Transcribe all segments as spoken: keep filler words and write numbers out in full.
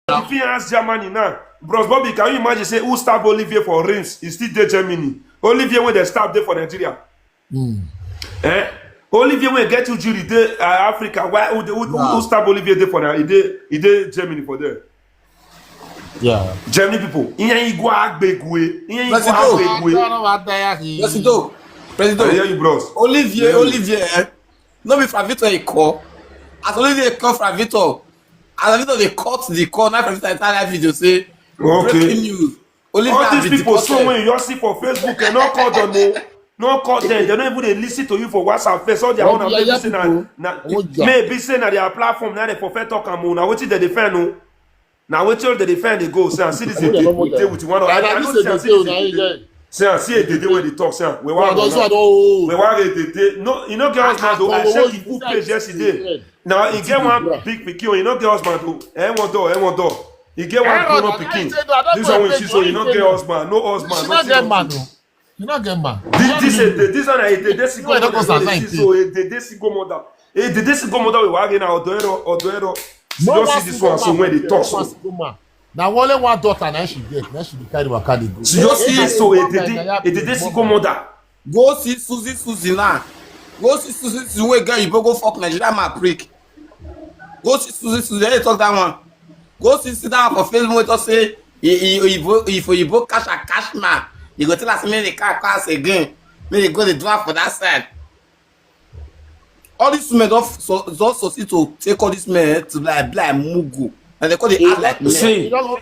If he ask Germany now, Bros Bobby, can you imagine say who stab Olivier for Reims? He still dey Germany. Olivier wey dem stab dey for Nigeria. Eh? Olivier wey get injury dey uh, Africa. Why who, who, who, who stab Olivier dey for now? He dey he dey Germany for there. Yeah. Germany people. Ihe igwe agbegwe. Ihe igwe Presido. agbegwe. Presido. I dey hear Presido. You, bros. Olivier, Yeah. Olivier, eh? No be Fravito he call. As Olivier call Fravito, as Fravito dey cut the call, now Fravito enter that video say, Okay. "Breaking news. Olivier All has these been people so deported." When you all see for Facebook, and not call them. Oh. No call them. They don't even dey listen to you for WhatsApp first. All they But want to they are maybe say na people. na Oh, yeah. maybe say na their platform now they for fair talk am. Oh. Now wetin they defend? Oh. Now wetin they defend they go. Say I see this Who they they don't they know. with one. And I I know this say I they see do, this na you they get. Say I see a dede when they talk. Say we Well, want those to are the old. We wan get tete. No, you no get husband o. I Akọ̀wé check yìí the full fẹ́ page ti yesterday. ṣe Now e get one Instagram. Big pikin o. You no get husband o. Ẹ wọn dọ, ẹ wọn dọ. E get one Ẹ grown wọn up dọ, pikin. ẹ wọn dọ, This one wey you see so you no ẹ get wọn husband, no husband. She no get man o. You no get man. This this is the this one na e dey dey single You no mother. go You dey sign see so e dey dey single mother. E dey dey single mother wey wage na ọdọ ẹrọ ọdọ ẹrọ. You No don wan see this single one so man when they for talk there. so. No wan single man. Na only one daughter na she get. Na she dey carry waka dey go. So you see so e dey dey e dey dey single mother. Go see Susie Susie now. Go see Susie Susie wey get Igbo go fuck Nigeria man prick. Go see Susie Susie. Let me talk that one. Go see see that one for Facebook wey talk say he he he Igbo if Igbo catch a cash man, he go tell us make the car pass again. Make he go the drive for that side. All these women don so don succeed to take all these men to like be like mugu, and they call the act like men. See. You don't know.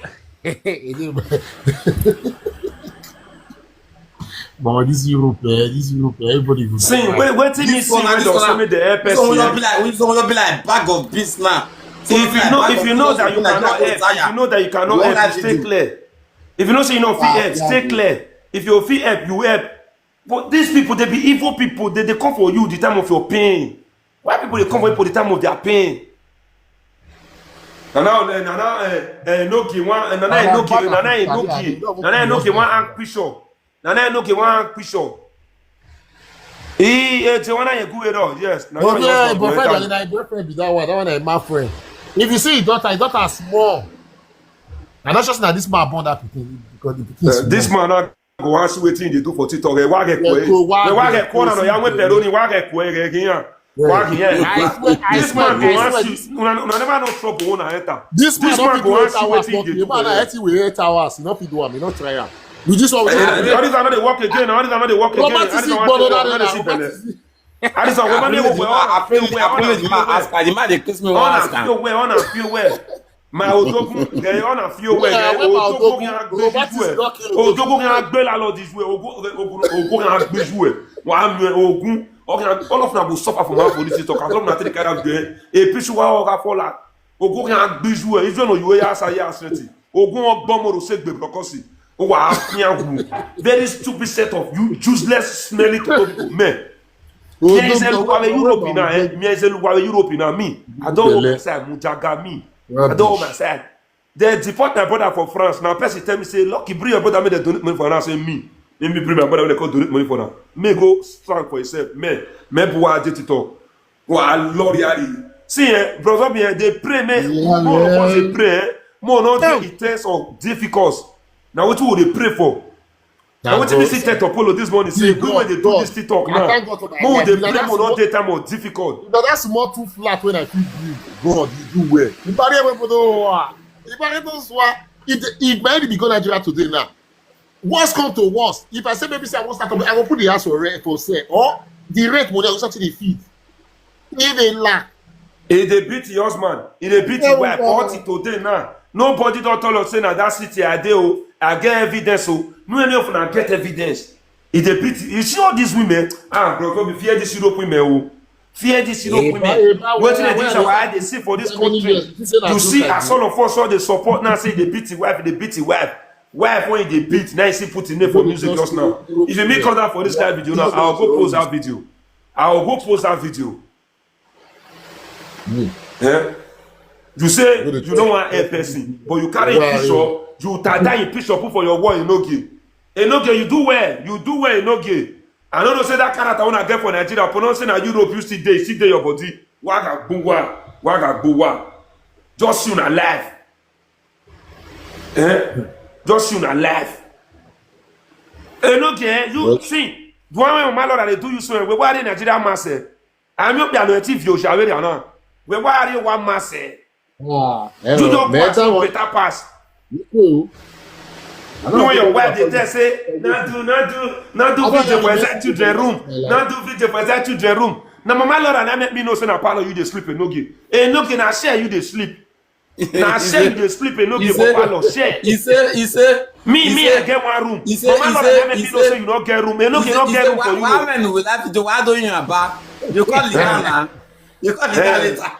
But this Europe, eh, this Europe, eh, everybody go. See, wait, wetin me This see one, wey this don one, say make dey help this one will not be person. like this one will not be like bag of beans now. If you know, if you know that you cannot help, if you know that you cannot help, you stay clear. If you know say you no fit help, stay clear. If you fit help, you help. But these people, they be evil people. They they come for you the time of your pain. Why people they come for you for the time of their pain? Nana eh, Nana eh, eh, Enogie one eh, Nana Enogie Nana Enogie Nana Enogie one act picture. Nana Enogie one act picture. Ee, eh, Joanna Yeguero, yes. Na Oh your yeah, husband boyfriend go and na boyfriend be that one. That one na my friend. If you see his daughter, his daughter small. I not just now this man born that pikin because the pikin Uh, small. This man now go ask you wetin he dey do for TikTok. Eh, why get Yeah, kwe? go, why Eh, why get get kwe? Now kwe? you went Peroni. Why get kwe? Eh, eh, eh, why get, eh? I swear, I This swear, man go I ask swear. You. Una una never know trouble una enter. This This man man no go fit ask do you eight hours. wetin he dey The do man for na you. eighty with eight hours. He no fit do am. He no try am. You just want Eh, to All this another work again. All this another work again. All this romanticism another gbọdọ work that again. na All this romanticism. All this one, woman, Apology woman, ma, apology, woman, apology ma, woman, ask her. The man dey kiss me, All wan na ask am. feel well, all na feel well. My odogun, eh, all na feel well. Yeah, Eh, when my odogun odogun, can romanticism gbé don ju ẹ. kill odogun. Odogun can gbé landlord this way. Ogun, ogun, ogun can gbé ju ẹ. Wàá lu ẹ, ogun. All of una go suffer for my police talk. All of una take the kind of day. A picture wa oga for la. Ogun can gbé ju ẹ. If you know you are say yes, ogun ọgbọ́n mo ro se gbe blokosi. O wa afian wu. Very stupid set of you useless smelly to people men. There is a Luwawe Europe now, eh? There is a Luwawe Europe now. Me, I don't want my side, Mujaga me. I don't want my side. They deport my brother for France. Now, person tell me, say, "Lucky, bring your brother, make they donate money for now." Say, "Me. Make me bring my brother, make they come donate money for now." Me go stand for himself. Me, me, Buwa, Jetito. Wa, Lord, Yari. See, eh, brother, me, eh, they pray, me. More of us, they pray, eh? More not the intense or difficult. Now, what would they pray for? Now, what you see, Tech Apollo this morning, say, "Go when they do this TikTok now." More they pray, more not take time or difficult. But that's more too flat when I feel good. God, you do well. Ìbárí ẹ̀wẹ̀ bọ̀dọ̀ wà. Ìbárí tó sọ wá. If the, if my enemy go Nigeria today now, worst come to worst, if I say maybe say I wan start up, I go put the house for rent for sale or the rent money I go start to dey feed. If they lack, He dey beat your husband. He dey beat your wife. All till today now. Nobody don tell us say na that city I dey o. I get evidence o. No any of una get evidence. He dey beat. You see all these women. Ah, bro, go be fear this Europe women o. Fear this Europe women. Wetin dey this our eye dey see for this country. You see as all of us all dey support now say dey beat him wife, dey beat him wife. Wife when he dey beat, now he still put him name for music just now. If you make come down for this live video now, I go go post that video. I go go post that video. Eh? You say you don't want a person, but you carry a picture, you tie that picture put for your wall, Enogie. Enogie, you do well, you do well, Enogie. I don't know say that character when I get for Nigeria, pronounce say na Europe, you still dey, still dey your body. Waga gbuwa, waga gbuwa. Just you na life. Eh? Just you na life. Enoke, you see, the one wey Mama Laura dey do you so, we worry Nigeria mass. Eh? I'm not be anointing you, shall we now? We worry one mass. Eh? Ah, You hello. don't pass, Better you one. Better pass. Cool. I You don't and your think wife dey about tell say, "Na do, na do, na do I don't video for know. inside children room. Na do video for inside children room." Na Mama Laura na make me know say na parlor you dey sleep, Enoke. Enoke, na share you dey sleep. Na share you dey sleep, Enoke, for parlor, share. He say, he say, Me, he me, say, I get one room. he say, Mama he Laura say, na make he me know say, say you no get room. Enoke, he no say, get room for why, you. Why men will laugh? You, why don't you about? You call the guy now. You call the guy Eh. later.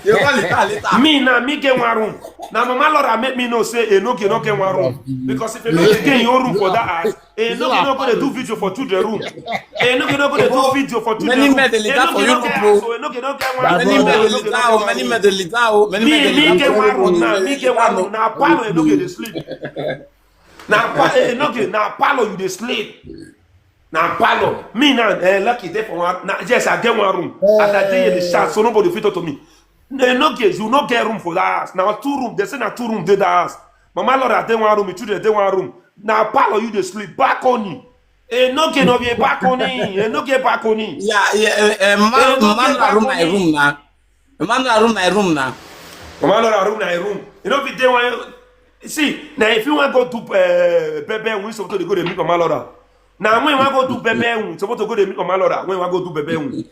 You call the guy later. Me na me get one room. Na Mama Laura make me know say Enoke no get one room. Because if Enoke get your room for that house, Enoke no go dey do video for children room. Enoke no go dey do video for children Many room. men dey later for Enoke no Europe, get bro. House, so Enoke no get one That Many room. men dey Enoke later, no oh, get many one men dey later, oh, many men Me, dey me later get for one Europe, room oh, now. dey Me later, get one no. room. Na parlor Enoke dey sleep. Na pa- eh, Enoke, na parlor you dey sleep. Na parlor. Me now, eh, lucky dey for one. Na, yes, I get one room. As I dey here, dey shout, so nobody fit talk to me. Enoke, you no get room for that house. Na two room. They say na two room dey that house. Mama Laura dey one room, the children dey one room. Na parlor you dey sleep. Balcony. Enoke no be a balcony. Enoke balcony. Yeah, yeah, uh, uh, Eh, man, no man, get na room na balcony. Room now. Man, na room na room now. Mama Laura room na a room. You know if you dey one. See, now if you want go do uh, bebe, we supposed to go dey meet Mama Laura. Now when you want go do bebe, we supposed to go dey meet Mama Laura. When you want go do bebe, we.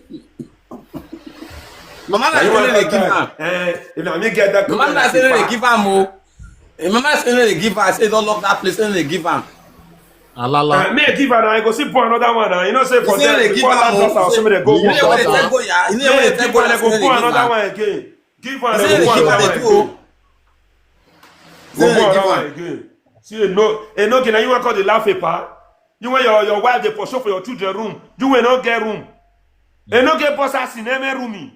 Mama na say no dey give am. Eh, if na me get that. Mama na say no dey give am o. Eh, Mama say no dey give am. Say don lock that place, no dey give am. Alala. Uh, me give her now. I go see put another one now. You know say for Say no there, dey give before am that o. house, so me dey go You work know what out they now. go, yeah? You know Yeah, what they give go, her, I say go no dey put give another am. one again. Give her, Say I no go dey put give another am one too. again. Say no Go dey put give another am. one again. See, no, Enoke, now you want call the laugh a pa? You and your, your wife dey pursue for your children room. You will not get room. Enoke boss us in every room.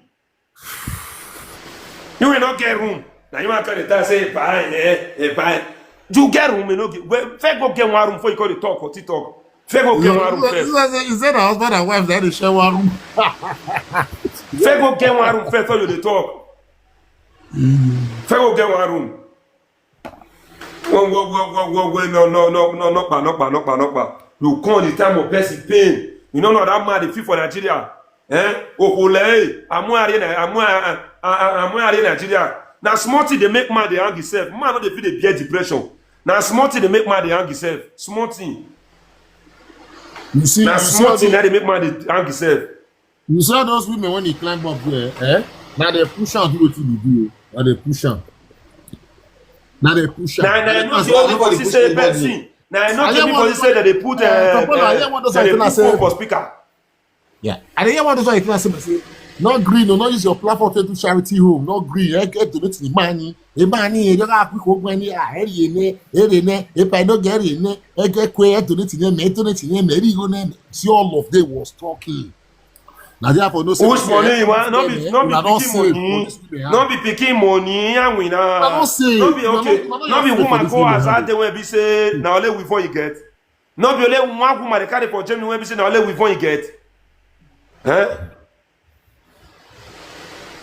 You will not get room. Now you want to tell the time say, "Fine, eh, eh, fine." You get room, Enoke. Well, first go get one room before you call the talk or TikTok. First go get one room first. He said her husband and wife that they share one room. First go get one room first before you dey talk. First go get one room. One, one, one, one, one, one, no, no, no, no, no, pa, no, pa, no, pa, no, pa. You come the time of person pain. You know, no, that man, they feel for Nigeria. Eh? Ohole, Amuari, Amuari, Nigeria. Now, small thing they make man they hang himself. Man, no, they feel they bear depression. Now, small thing they make man they hang himself. Small thing. You see, Now, you see small all thing those, that they make man they hang himself. you see all those women when they climb up there, eh? Now they push out do what you do. Now they push out. Now they push out. Now, now, I know the only person say person. Now, I know the people say that they put, uh, uh, that they put phone for speaker. Yeah. And then one person I say, no green, no, not use your platform to do charity home. No green, I get donate the money. The money, you don't have quick work money. Ah, eri ene, eri ene. If I don't get eri ene, I get kwe, I donate to them, I donate to them, eri go name. See, all of them was talking. Now therefore no say Which money you want? No be, no be picking money. No be picking money. And we now. I don't say. No be okay. No be woman go as out there wey be say na only weave you get. No be only one woman they carry for Germany wey be say na only weave you get. Eh?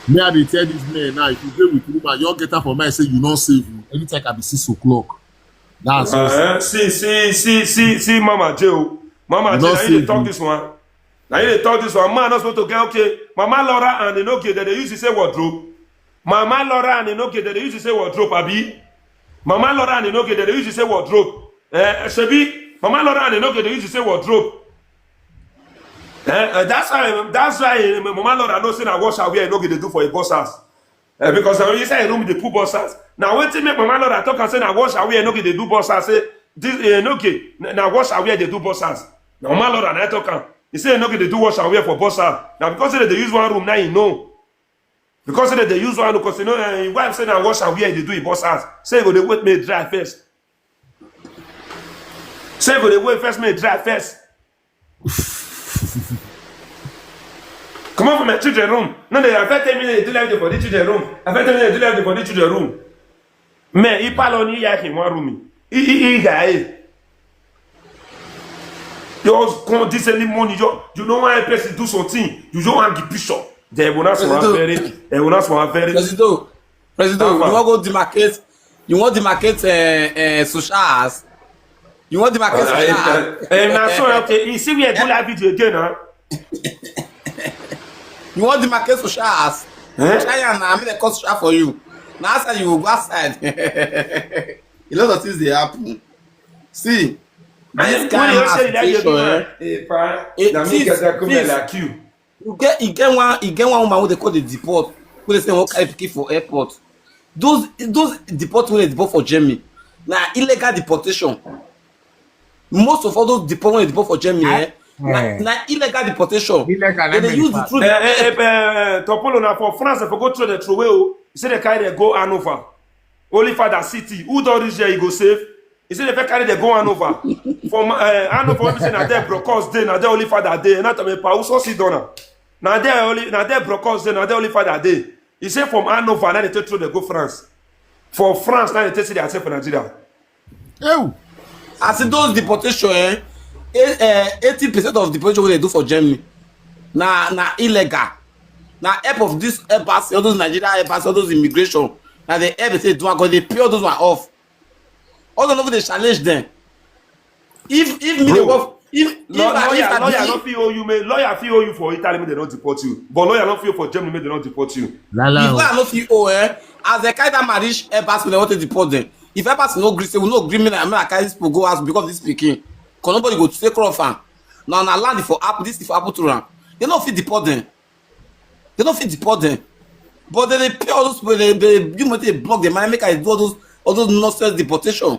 Me, I dey tell this man now, if you dey with woman, you get up for mind say you no save. Anytime can be six o'clock. That's Uh, see, see, see, see, see, Mama J. Oh. Mama J, now you dey talk this one. Now you dey talk this one. Man, not supposed to get okay. Mama Laura and Enoke, that they used to say wardrobe. Mama Laura and Enoke, that they used to say wardrobe, Abi. Mama Laura and Enoke, that they used to say wardrobe. Eh, Shebi, Mama Laura and Enoke, they used to say wardrobe. Eh, eh, that's why, that's why eh, Mama Laura no say na wash away Enoke they do for a boss house. Eh, because now inside room they put boss house. Now wetin make Mama Laura talk and say na wash away Enoke they do boss house. Say this eh, Enoke na, na wash away they do boss house. Now Mama Laura na talk am. He say Enoke they do wash away for boss house. Now because say they use one room now you know. Because say they use one because you know eh, him wife say na wash away they do in boss house. Say you go dey wait make e dry first. Say you go dey wait first make e dry first. Come on from my children room. No, they affect me. They do like for the children room. Affect me. They do like for the children room. Man, he pal on you yak in one room. He he he guy. You always come this early morning. You you know why person do something. You don't want the picture. They will not so very. They will not so very. Presido, Presido, you wan go demarcate, You wan demarcate uh, uh, social house? You wan demarcate social house? Eh, na so, okay, you see where I do that video again, huh? You wan demarcate social house? Eh? Try am na, make dem cut social for you. Na outside you go go outside. A lot of things dey happen. See, When this you kind of say that you situation, eh? Eh, pa, Eh, na me things- get that come things- like you. You get, you get one, you get one woman wey dey call the deport. Wey dey say wan carry pikin for airport. Those those deport wey dey deport for Germany na illegal deportation. Most of all those deport wey dey deport for Germany, eh, na, Eh. na illegal deportation. Illegal, They dey let me use the pass. truth. Eh, eh, eh, eh, Topolo, na for France, I forgot to the throwaway. Oh, you say they carry them go Hanover, Holy Father City. Who don reach there, you go save. You say they fit carry them go Hanover. From uh, Hanover, we say na there Brocos dey, na there Holy Father dey. Not me pa, who so sit down now? Na there Holy, na there Brocos dey, na there Holy Father dey. You say from Hanover, now they take throw they go France. For France, now they take see their for Nigeria. Ew. As in those deportation, eh, eh, eh, eighty percent of deportation wey dey do for Germany na na illegal. Na help of this embassy, all those Nigerian embassy, all those immigration. Na dey help dey do am, 'cause dey pay all those one off. All those no dey challenge them. If if me dey Bro, work, if if Law- I if lawyer, I lawyer be no fit owe you, may lawyer fit owe you for Italy, make they not deport you. But lawyer no fit owe for Germany, make they not deport you. Lala. If I no fit owe, eh, as the kind that marriage embassy they want to deport them. If embassy no gree say we no gree, me na me I carry this people go house because of this pikin. 'Cause nobody go take care of am. Now na land for happen, this for happen to am. They no fit deport them. They no fit deport them. But then they pay all those people. They, they you might they block them. Man, make I do all those all those nonsense deportation.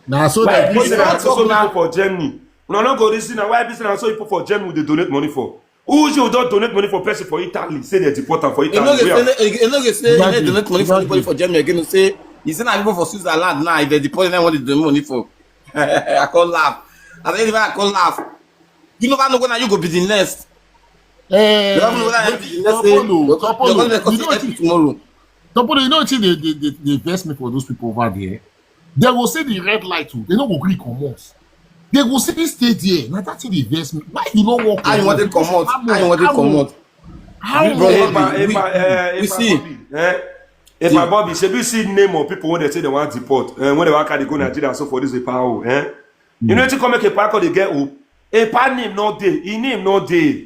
Na so Why that be say na But so so you talk people for Germany? Una no go reason na why be say na so people for Germany dey donate money for. Who you don donate money for person for Italy? Say they deport am for You know Italy. they Where? say you know they say you know they Exactly. donate money for anybody Exactly. for Germany again. Say you say na people for Switzerland now. If they deport them, what they donate money for? I can't laugh. I say I can't laugh. You never know when you go be the next. Eh, You never know when you be the next. Say Topolo, you're Topolo, gonna you come know to thing- tomorrow. Topolo, you know thing they they they, they vex me for those people over there. They go see the red light too. They no go gree comot. They go see this stay there. Na that thing they vex me. Why you no walk? How you want to comot? How you want to comot? How Bro, Hey, Bobby, pa, hey, we- pa, eh, hey, we pa, see. Bobby, eh? Hey, pa, Bobby, should we see name of people when they say they want deport? Eh, when they want carry go Nigeria, so for this a power, eh? You know, to come make a park of the get up. A pa name not there. He name not there.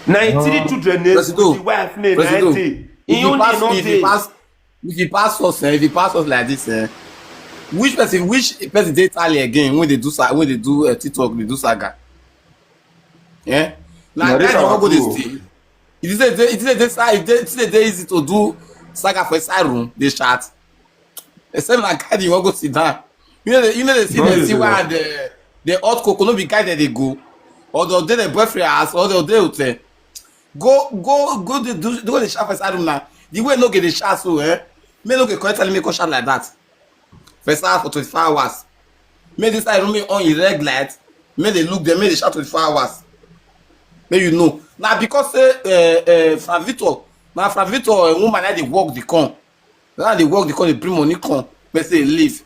Ninety-three children name Presido, the wife name Presido, ninety. If He you only pass, not if you there. pass, if you pass us, eh, if you pass us like this, eh, which person, which person dey Italy again when they do sa- when they do uh, TikTok, they do saga? Yeah, Na now this that you our go this crew. thing. It is a day, it is a day, it is a day easy to do saga for inside room. They chat. Except like how you wan go sit down. You know, they, you know they see No, they they see do why that. the the hot cocoa no be guy that they go, or the day the boyfriend house, or the day hotel. Go go go the do go the shower for inside room now. The way no get the shower so eh, me no get correct me go shower like that. For inside house for twenty-four hours. Make this side room on in red light. Make they look them. Make they shower twenty-four hours. Make you know. Now because say uh, uh, Fran Victor, now Fran Victor uh, woman na dey work the con. Now they work the con, they bring money con. Make say leave.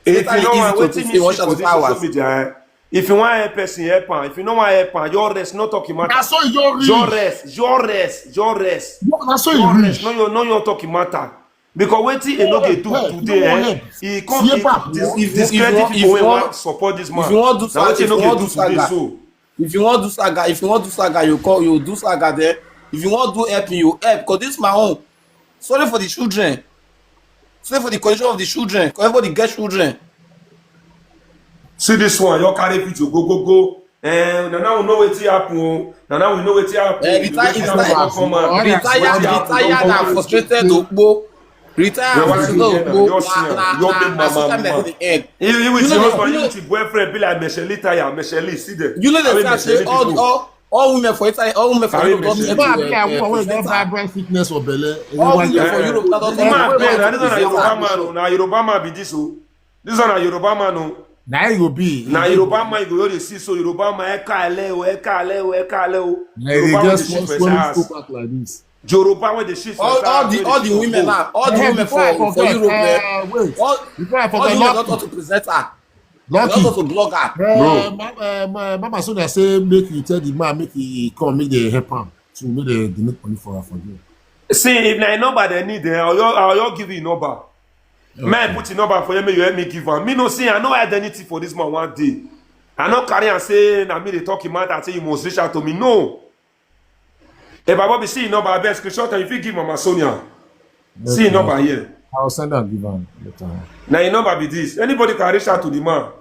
If Later you know easy what, to wetin say me one see shot for of this hours. Social media, eh? If you want help person, help am. If you no want help am, your rest, no talk him matter. Na so you reach. Your rest, your rest, your rest. No, na so you Your rest, reach. No your no your talk him matter. Because wetin he no dey do Help, today, no eh? help. He come See he back. If you- if you- if discredit you- if people you wey want- support this if man. you want do Na saga, wetin if no you dey want do do today saga, so. If you want do saga, if you want do saga, you call you do saga there. If you want do helping, you help. Cause this my own. Sorry for the children. Sorry for the condition of the children. Cause everybody get children. See this one, you carry video go go go. Eh, na now we know wetin happen o. Na now we know wetin happen. Eh, retire- Wetin retire- happen, come on. Retire- Retire, Wetin happen, retire come na on. Frustrated Ogbo. Retire Your na wife Frustrated again, Ogbo. your Na son, na your na big na mama, social media mama. dey end. Even with You your know, husband, you you know, with your boyfriend, be like Mesheli tire, Mesheli, see them. you know How they many say say Mesheli all people? all all women for inside, all women for Carry Europe don Mesheli. get But to I mean, I uh, want to presenter. buy breast sickness or belle. All women Yeah. for Europe don This man, don man, na this one na presenter. Yoruba man o. Na Yoruba man be this o. This one na Yoruba man o. Na you go be. Na Yoruba man you go dey see so. Yoruba man, ẹ káalẹ́ o, ẹ káalẹ́ o, ẹ káalẹ́ o. Na you Yoruba dey wey just dey one shit for swollen house. Six pack like this. Yoruba wey dey shit for All all house, the wey all dey the shit women for now, all the Eh, women before I for for forget, Europe, eh, eh, wait. all Before I all the forget, women Lucky, don talk to presenter. They don Lucky. talk to blogger. Eh, ma- eh, ma- Mama Sonia say make you tell the man make he come make they help am to make they donate money for her for you. See, if na a number they need, eh, I'll, I'll give you a number. May I put a number for you, may you help me give am. Me no see, I no hide anything for this man one day. I no carry and say, na me they talk him out and say you must reach out to me. No. If I Bobby see a number, I best screenshot and if you give Mama Sonia. See a number here. I'll send and give am later. Now a number be this. Anybody can reach out to the man.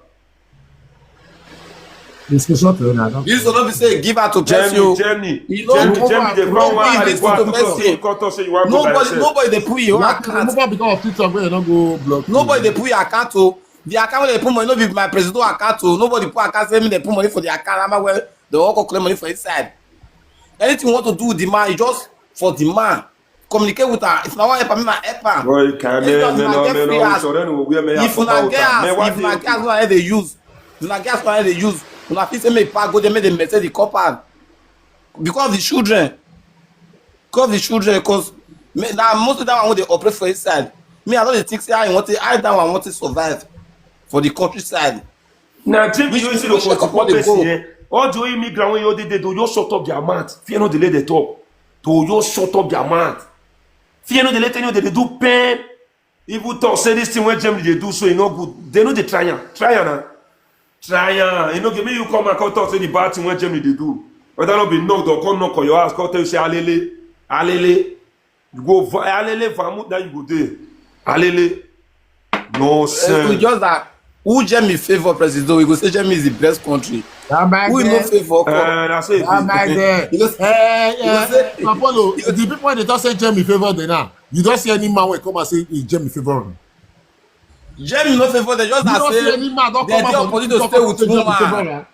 This is not very nice. This will not be say give her to person. Germany, Germany, You know, Germany, no, Germany, they no, come no, one give and this they go to and person. Talk, talk, talk, say you want to go by Nobody, yourself. Nobody they put your Black people account. Move on because of TikTok where they don't go block. Nobody they put your account to. The account where they put money, no be my president account to. Nobody put account say me they put money for the account. I'm aware they all go claim money for inside. Anything you want to do with the man, you just for the man. Communicate with her. If na wan help am, na help am. Boy, can If not, me, una no, get me, free no, house. so then we wear me If out una of get town. house, Me, what if una do get house, una dey use. If una get house, una dey use. Una fit say make pa go there, make dem maintain the compound. Because the children, because the children, because na mostly that one wey dey operate for inside. Me, I no dey think say I want to, I that one want to survive for the countryside. Now, Jimmy, Which you see which the airport forty-four they person go? Here. All the immigrant when you did they do, you shut up their mouth. Fear not the let they talk. To you shut up their mouth. Fear not the let any of them they do pen. Even talk say this thing when Germany they do so e no good. They know they try am. Try am now. Try am. You know, give me you come and come talk say the bad thing when Germany they do. Whether not be knocked or come knock on your house, come tell you say alele, alele. You go va- alele vamu, now you go there. Alele. No Uh, sense. just that who Germany favor president, we go say Germany is the best country. Who no favor? Uh, I say That this. my there. You know, Hey, you know uh, say- Apollo, the people wey dey talk say Germany favor them now. You don't see any man wey come and say eh, Germany favor them. Germany no favor them. Just You that don't see say any man don they come dey out opportunity to to talk stay about with say Germany woman. favor them.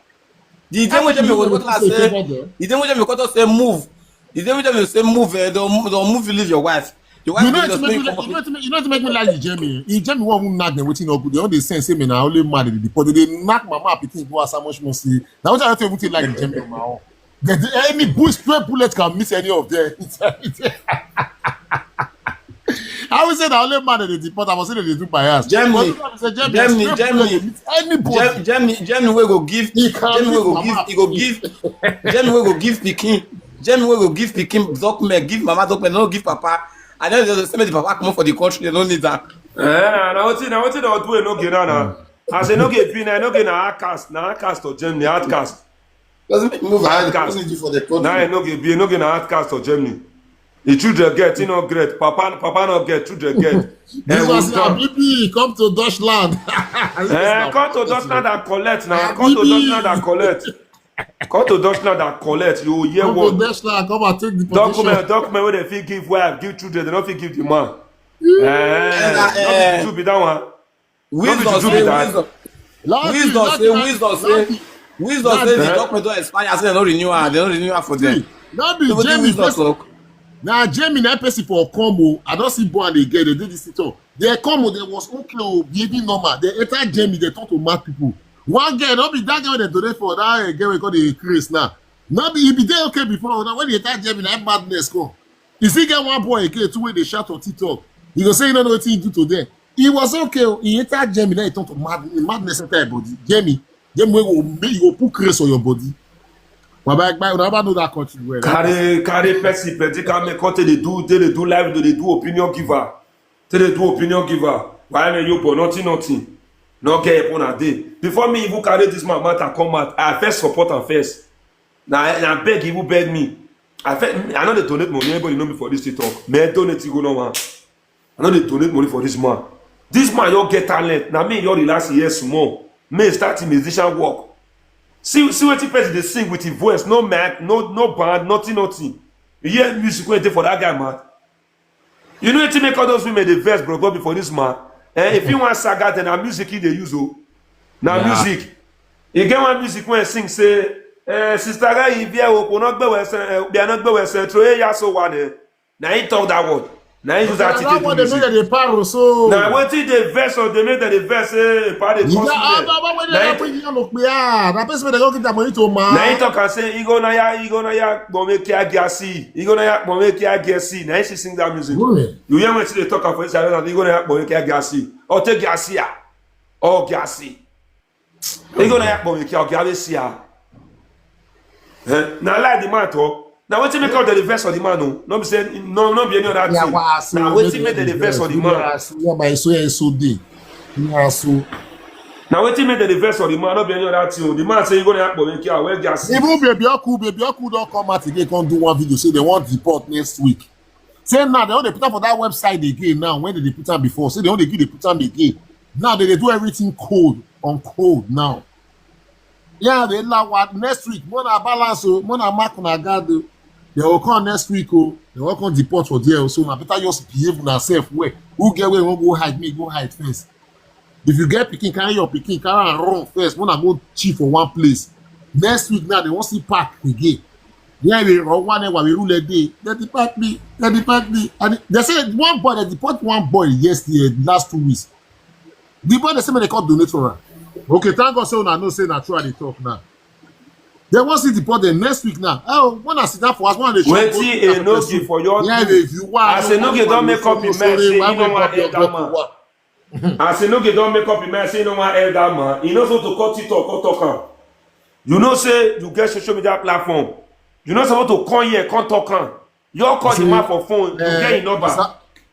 The day when Germany Everybody go dey talk say say, favor them. the day when Germany go talk say move, the day when Germany say move, eh, don't don't move, you leave your wife. Your wife You know go it just make make me you like, come you know up. it make, you know it make me like the Germany. If Germany won't nag them wetin no good, they only say say me now only mad dey deport. They nag mama pikin go as much more see. Now what I tell you wetin like the Germany on my own. They, they, any bush stray bullet can miss any of them. I will say that only mad dey deport. I was say they do bias. Germany, But say Germany, Germany, stray Germany, bullet dey miss anybody. Germany, Germany wey go give, He can Germany wey miss go mama. give, he go give, Germany wey go give pikin, Germany wey go give pikin document, give mama document, no give papa. And then they say make the papa come for the country, they don't need that. Eh, na wetin na wetin don do e no get now na. As e no get be na e no get na outcast na outcast to Germany outcast. Doesn't make move ahead. Outcast. Doesn't need you for the Na e country. no get be e no get na outcast to Germany. The children get, he no get. Papa papa no get, children get. This Eh, was we come. Habibi come to Dutchland. Eh, come to Dutchland and collect now. Come to Habibi. Dutchland and collect. Come to Dutchland and collect. You hear Come to what? Dutchland, come and take the position. Document, document where they fit give wife, give children, they don't fit give the man. Eh, Eh, no be the two be that one. Wisdom Don't be say, that. Wisdom, Lucky, Wisdom lucky, say, lucky, Wisdom say, lucky. Wisdom say the Eh? document don expire, say they no renew am, they no renew am for them. See, no be So wetin Jamie Wisdom person. Talk? Na Jamie na person for come o. I don see boy and dey get they do this thing. They come o, they was okay o, behaving normal. They enter Jamie, they talk to mad people. One girl, no be that girl they donate for that eh, girl we call the Chris now. No be he be there okay before. Now when they enter Jamie, na madness come. You see get one boy again too wey dey shout on TikTok. He go say you no know wetin he do to them. He was okay o. He enter Jamie, now he turn to mad madness enter your body. Jamie, Jamie wey go make you go put Chris on your body. Baba Ekpa, una never know that country well. Carry carry person plenty come make come take dey do take dey do live dey dey do opinion giver. Take dey do opinion giver. Why me you but nothing nothing. No get upon a day. Before me even carry this man matter come out, I first support am first. Na na beg he even beg me. I first, I no dey donate money. Anybody know me for this TikTok? Me donate you go no one. I no dey donate money for this man. This man you get talent. Na me you relax here small. Me start the musician work. See see wetin person dey sing with him voice, no mic, no no band, nothing nothing. You hear music wey dey for that guy mouth? You know wetin make all those women dey vex bro before this man? Eh, if you wan saga then na music he dey use o. Na Yeah. Music. E get one music wey sing say, eh, sister guy if you open not gbewe eh, be not gbewe central eh ya so one eh. Na he talk that word. Na he use that That attitude one do dey make music. dem dey paro so. Na wetin dey vex us dey make dem dey vex eh pardon You cause got me. other one wey Na dey he happen you no clear. Na person wey dey go give their money to man. Na he talk and say, Igo na ya, Igo na ya, gbome kia giasi. Igo na ya, gbome kia giasi. Na he she sing that music. Women. You hear wetin dey talk am for inside that Igo na ya, gbome kia giasi. Or take giasi ah. Or giasi. Igo na ya, gbome kia giasi ah. Eh, na lie the man talk. Na wetin make all the vex for the man o. No be say, no, no be any other thing. Na wetin make the vex for the man. Yeah, my so yeah, so day. Yeah, so Na wetin make the vex for the man, no be any other thing o. The man say he go dey act for Lekki, I wear gas. Even Baby Oku, Baby Oku don come out again, come do one video, say they want deport next week. Say now they want to put up for that website again now when they put am before. Say they want to give the put am again. Now they, they do everything cold on cold now. Yeah, they allow what next week. When I balance, oh, when I mark on I got the, they will come next week. Oh, they will come deport for there. So I better just behave on ourselves. Where who get where won't go hide me, go hide first. If you get picking, carry your picking, carry and run first. When I go chief for one place. Next week now, they won't see park again. Yeah, we run one hour, we rule a day. They depart me, they depart me. And they say one boy, they deport one boy yesterday, last two weeks. The boy they say make they call donate for am. Okay, thank God say una know say na true I dey talk now. They wan still deport them next week now. Oh, when I sit down for house, when I dey chop Wetin Enogie for your yeah, do? If you want, As Enogie don make up him mind say he no wan help that man. As Enogie don make up him mind say he no wan help that man, he no suppose to cut it talk, come talk am. You know say you get social media platform. You no suppose to come here, come talk am. You call the man for phone, you get him number.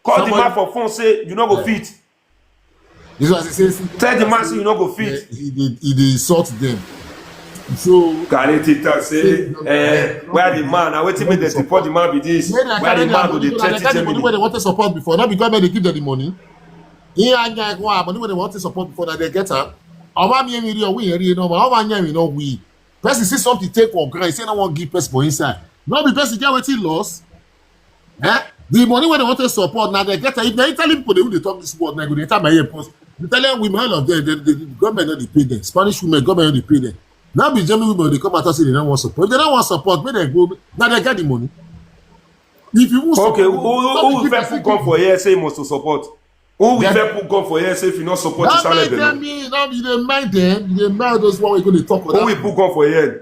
Call the man for phone, say you no go fit. This was the same. Tell the man say you no go fit. He dey he dey insult them. So Gary Tita say, eh, where the man? Na wetin make dem deport the man be this? Where the man go dey threaten the money where they want to support before, not because they give them the money. He and guy go up, money where they want to support before that they get am. Ọba mi emi ri ọwọ yẹn ri no ma ọba yẹn mi no we. Person see something take for granted, say no one give person for inside. No be person get wetin loss. Eh? The money where they want to support now they get am. If they Italian people they will dey talk this word now go dey enter my ear because Italian women all of them, they, they, the government no dey pay them. Spanish women government no dey pay them. Now be German women they come out and say they don't want support. If they don't want support, make they go. Now they get the money. If you won't Okay, support, who who no who be fit give put gun for here say he must to support? Who will fit put gun for here say if you no support the Don't salary mind them, below? Me, don't be dey mind them. You dey mind those one wey go dey talk for Who that. Will put gun for here?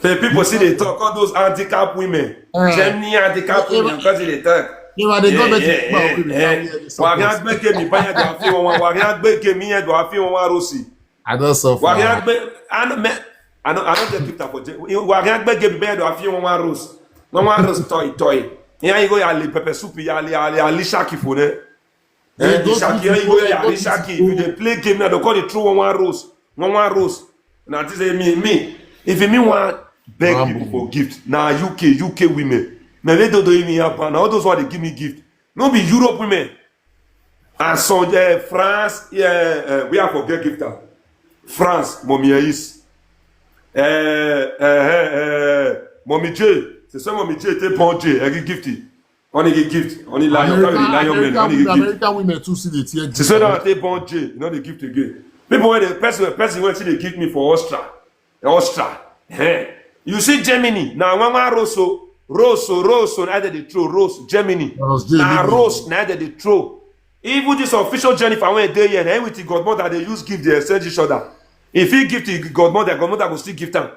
The people see they talk all those handicap women. Eh. Germany handicap Eh, women because they talk. You are the Yeah, government yeah, people wey dey yeah, come yeah. here dey support. Wàá gbé gèmí báyẹn dùn àfi wọn, wàá gbé gèmí yẹn dùn àfi wọn wá rosy. I don suffer. Wàá gbé, I no, me, I no, I no get gift for Germany. Wàá gbé gèmí báyẹn dùn àfi wọn wá rosy. Wọn wá rosy toy toy. Ìyá yìí kò yà lè pepper soup, yà lè, yà lè, yà lè ṣáàkì fún ẹ. Eh, They go Ishaki, give you go you here, go Ishaki. give If they play game now, they call the throw one one rose, one one rose. Now this is me, me. If you mean one beg Mambo. People for gift, now U K, U K women. Now they don't do me up, and all those one they give me gift. No be Europe women. And so uh, France, yeah, uh, we are for get gifter. France, mommy is. Uh, uh, uh, uh, mommy J, c'est ça, mommy J, t'es bon J, elle gift. Only give gift, only lion, American, carry the lion men, American, only women, give gift. American women too see the tear. She said that they born J, you know they gift again. People when the person, person when see they give me for Austria, Austria. Hey, you see Germany now, one one rose, so rose, so rose, so either they throw rose Germany. Now rose, now that they throw. Even this official Jennifer when they here, and with the godmother they use give the exchange each other. If he give the godmother, godmother go still give them.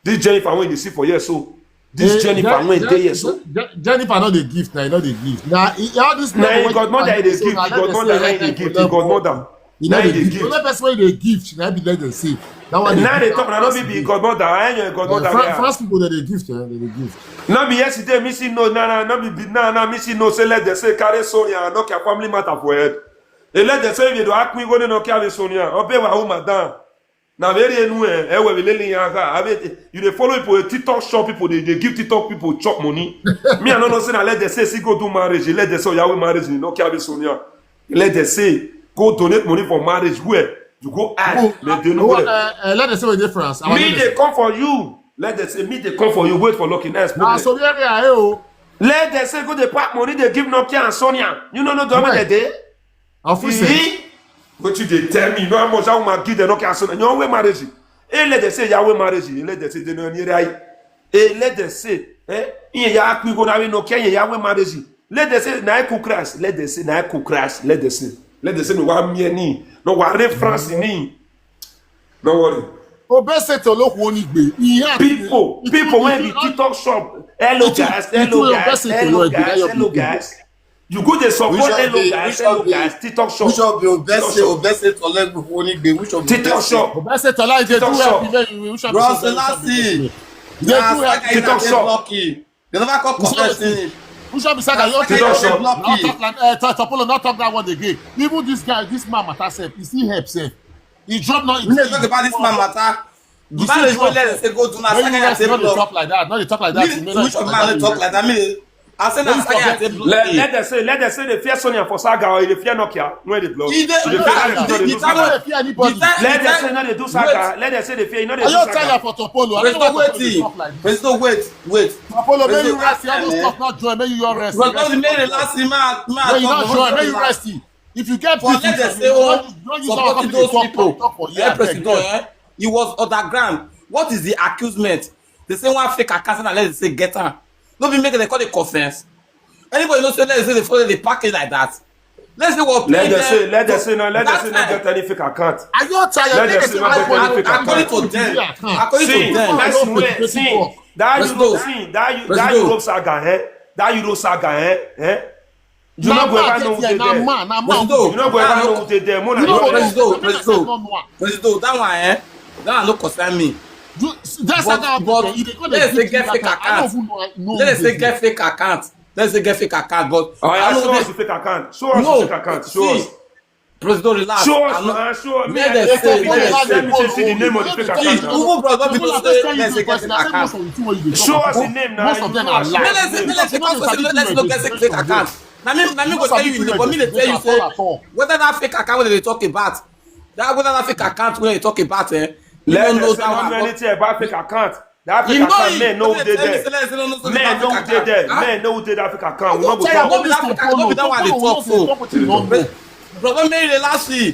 This Jennifer when you see for here, so this Jennifer when they here, so Jennifer not the gift, now not the gift. Now all this now godmother they give, godmother they give, godmother. You know they give. Only person wey dey gift na be let them say. That one Now they talk, now not be godmother, I ain't your godmother. French people that they gift, eh, they dey gift. Not be yesterday, missing no, no, no, not be now, now missing no, say let them say carry Sonia and knock your family matter for head. They let them say if you do act me go no carry Sonia, or pay my woman down. Now very new, eh, eh, we lele yanga. I mean, you dey follow people, TikTok shop people, they, they give TikTok people chop money. Me, I don't know, say, now let them say, see, go do marriage, let them say, Yahweh marriage, you no carry Sonia. Let them say, go donate money for marriage. Where you go add, let them know. Uh, uh, let them say with difference. Me, they come for you. Let them say, me, they come for you. Wait for lucky next. Ah, so here they are, oh. Let them say, go they pack money, they give Nokia and Sonia. You know, no, the other day. Office. What you they tell me? You know how much I want give them Nokia and Sonia. You know, marriage. Hey, let them say, Yahweh marriage. Let them say, they know any right. Hey, let them say, eh? Yeah, yeah, we go now, no care, yeah, we marriage. Let them say, na cook rice. Let them say, na cook rice. Let them say, let them say, no, one me any, no, one reference in me. Don't worry. Obese to look one igbe. People, people when the TikTok shop. Hello guys, hello guys, hello guys, hello guys. You go dey support hello guys, hello guys, TikTok shop. Which of the Obese, Obese to look one igbe? Which of the TikTok shop? Obese to like dey do TikTok shop. Happy, which of Bro Selassie. They do Saga help. is not Shop. Lucky. They never come confess him. Who shall be Saga? You Saga take is shop. lucky. Not talk like uh, Topolo, not talk that one again. Even this guy, this man matter self, is he help self? He drop not. We dey talk about this man matter. The man is going let say go do na When Saga you ya guys take not dey block. Talk like that. Not dey talk like Me, that. You may which not of man dey talk like that? Me, I say na When you Saga ya forget- take block. Let, let them say, let them say they fear Sonia for Saga or they fear Nokia when they block. He dey- They the fear time- Nokia, the- they the do time- Saga. They fear anybody. the time- Let the them time- say no, they do wait. Saga. Let them say they fear, you know they Are do you tired Saga. for Topolo? I Wait, don't know wait, what wait. to talk like this. Wait, no, wait, wait. Topolo, may Wait, you no, rest. I eh, don't stop, not join. May you your rest. But don't make the last thing, man, man, May you talk not about join. May the you last- rest. If you get For beef, let them you say, don't oh, use- don't use our supporting company those to talk, people. talk, talk for here. Eh, President, eh? He was underground. What is the accusement? They say one fake account and let them say get am. No be make they call the confess. Anybody know say let them say they follow the package like that. Let's say what Let them play say, there. let them say no, let them That say no time- get any fake account. Are you tired? Let Let them us say not no go get into any fake that According account. to them, account. according See, to them, let's Don't wait. do See, work. that Presido. Europe, see, that you that Presido. Europe saga, eh? That Europe saga, eh? Eh? You Na no go man ever know get who here, dey na there. man, na man. Presido. You no go ever know who dey there. More You than know you what dey. Presido, You know Presido, what? Presido, that one, eh? That one no concern me. You, that's But- how but you dey go let's dey say get do fake that. I don't account. even know. know Let's who say dey get fake account. Let's say get fake account, but Oh, I yeah, know show us they- the fake account. Show us No, the fake account. Show us. see, Presido, relax. Show us, I know- man. Show me. Let I them dey say, tell me let say, them let me say, say. see the name of the fake People account See, now. even Bros Bobby People go are say, telling let's you say get question. fake I say account. most of you, you dey Show talk us the about. Name now. Most of You them know are us. lies. Let's say, let's say, Most of them let's say, are let's not get lies. fake account. Now me, now me go Most of tell you, people but me dey dey tell you talk say at all. whether that fake account wey they dey talk about, that whether that fake account wey they talk about, eh, you Let don't them know say that no one. know But anything about fake account. That fake you know account, it. men know who They dey tell me there. say, let's say, no, no, no, Men no, know who fake dey account. there. Huh? Men know who dey that fake account. We You no go tell talk. All this fake account, no be that one they talk for. Talk wetin you no know. Brother, me dey last see.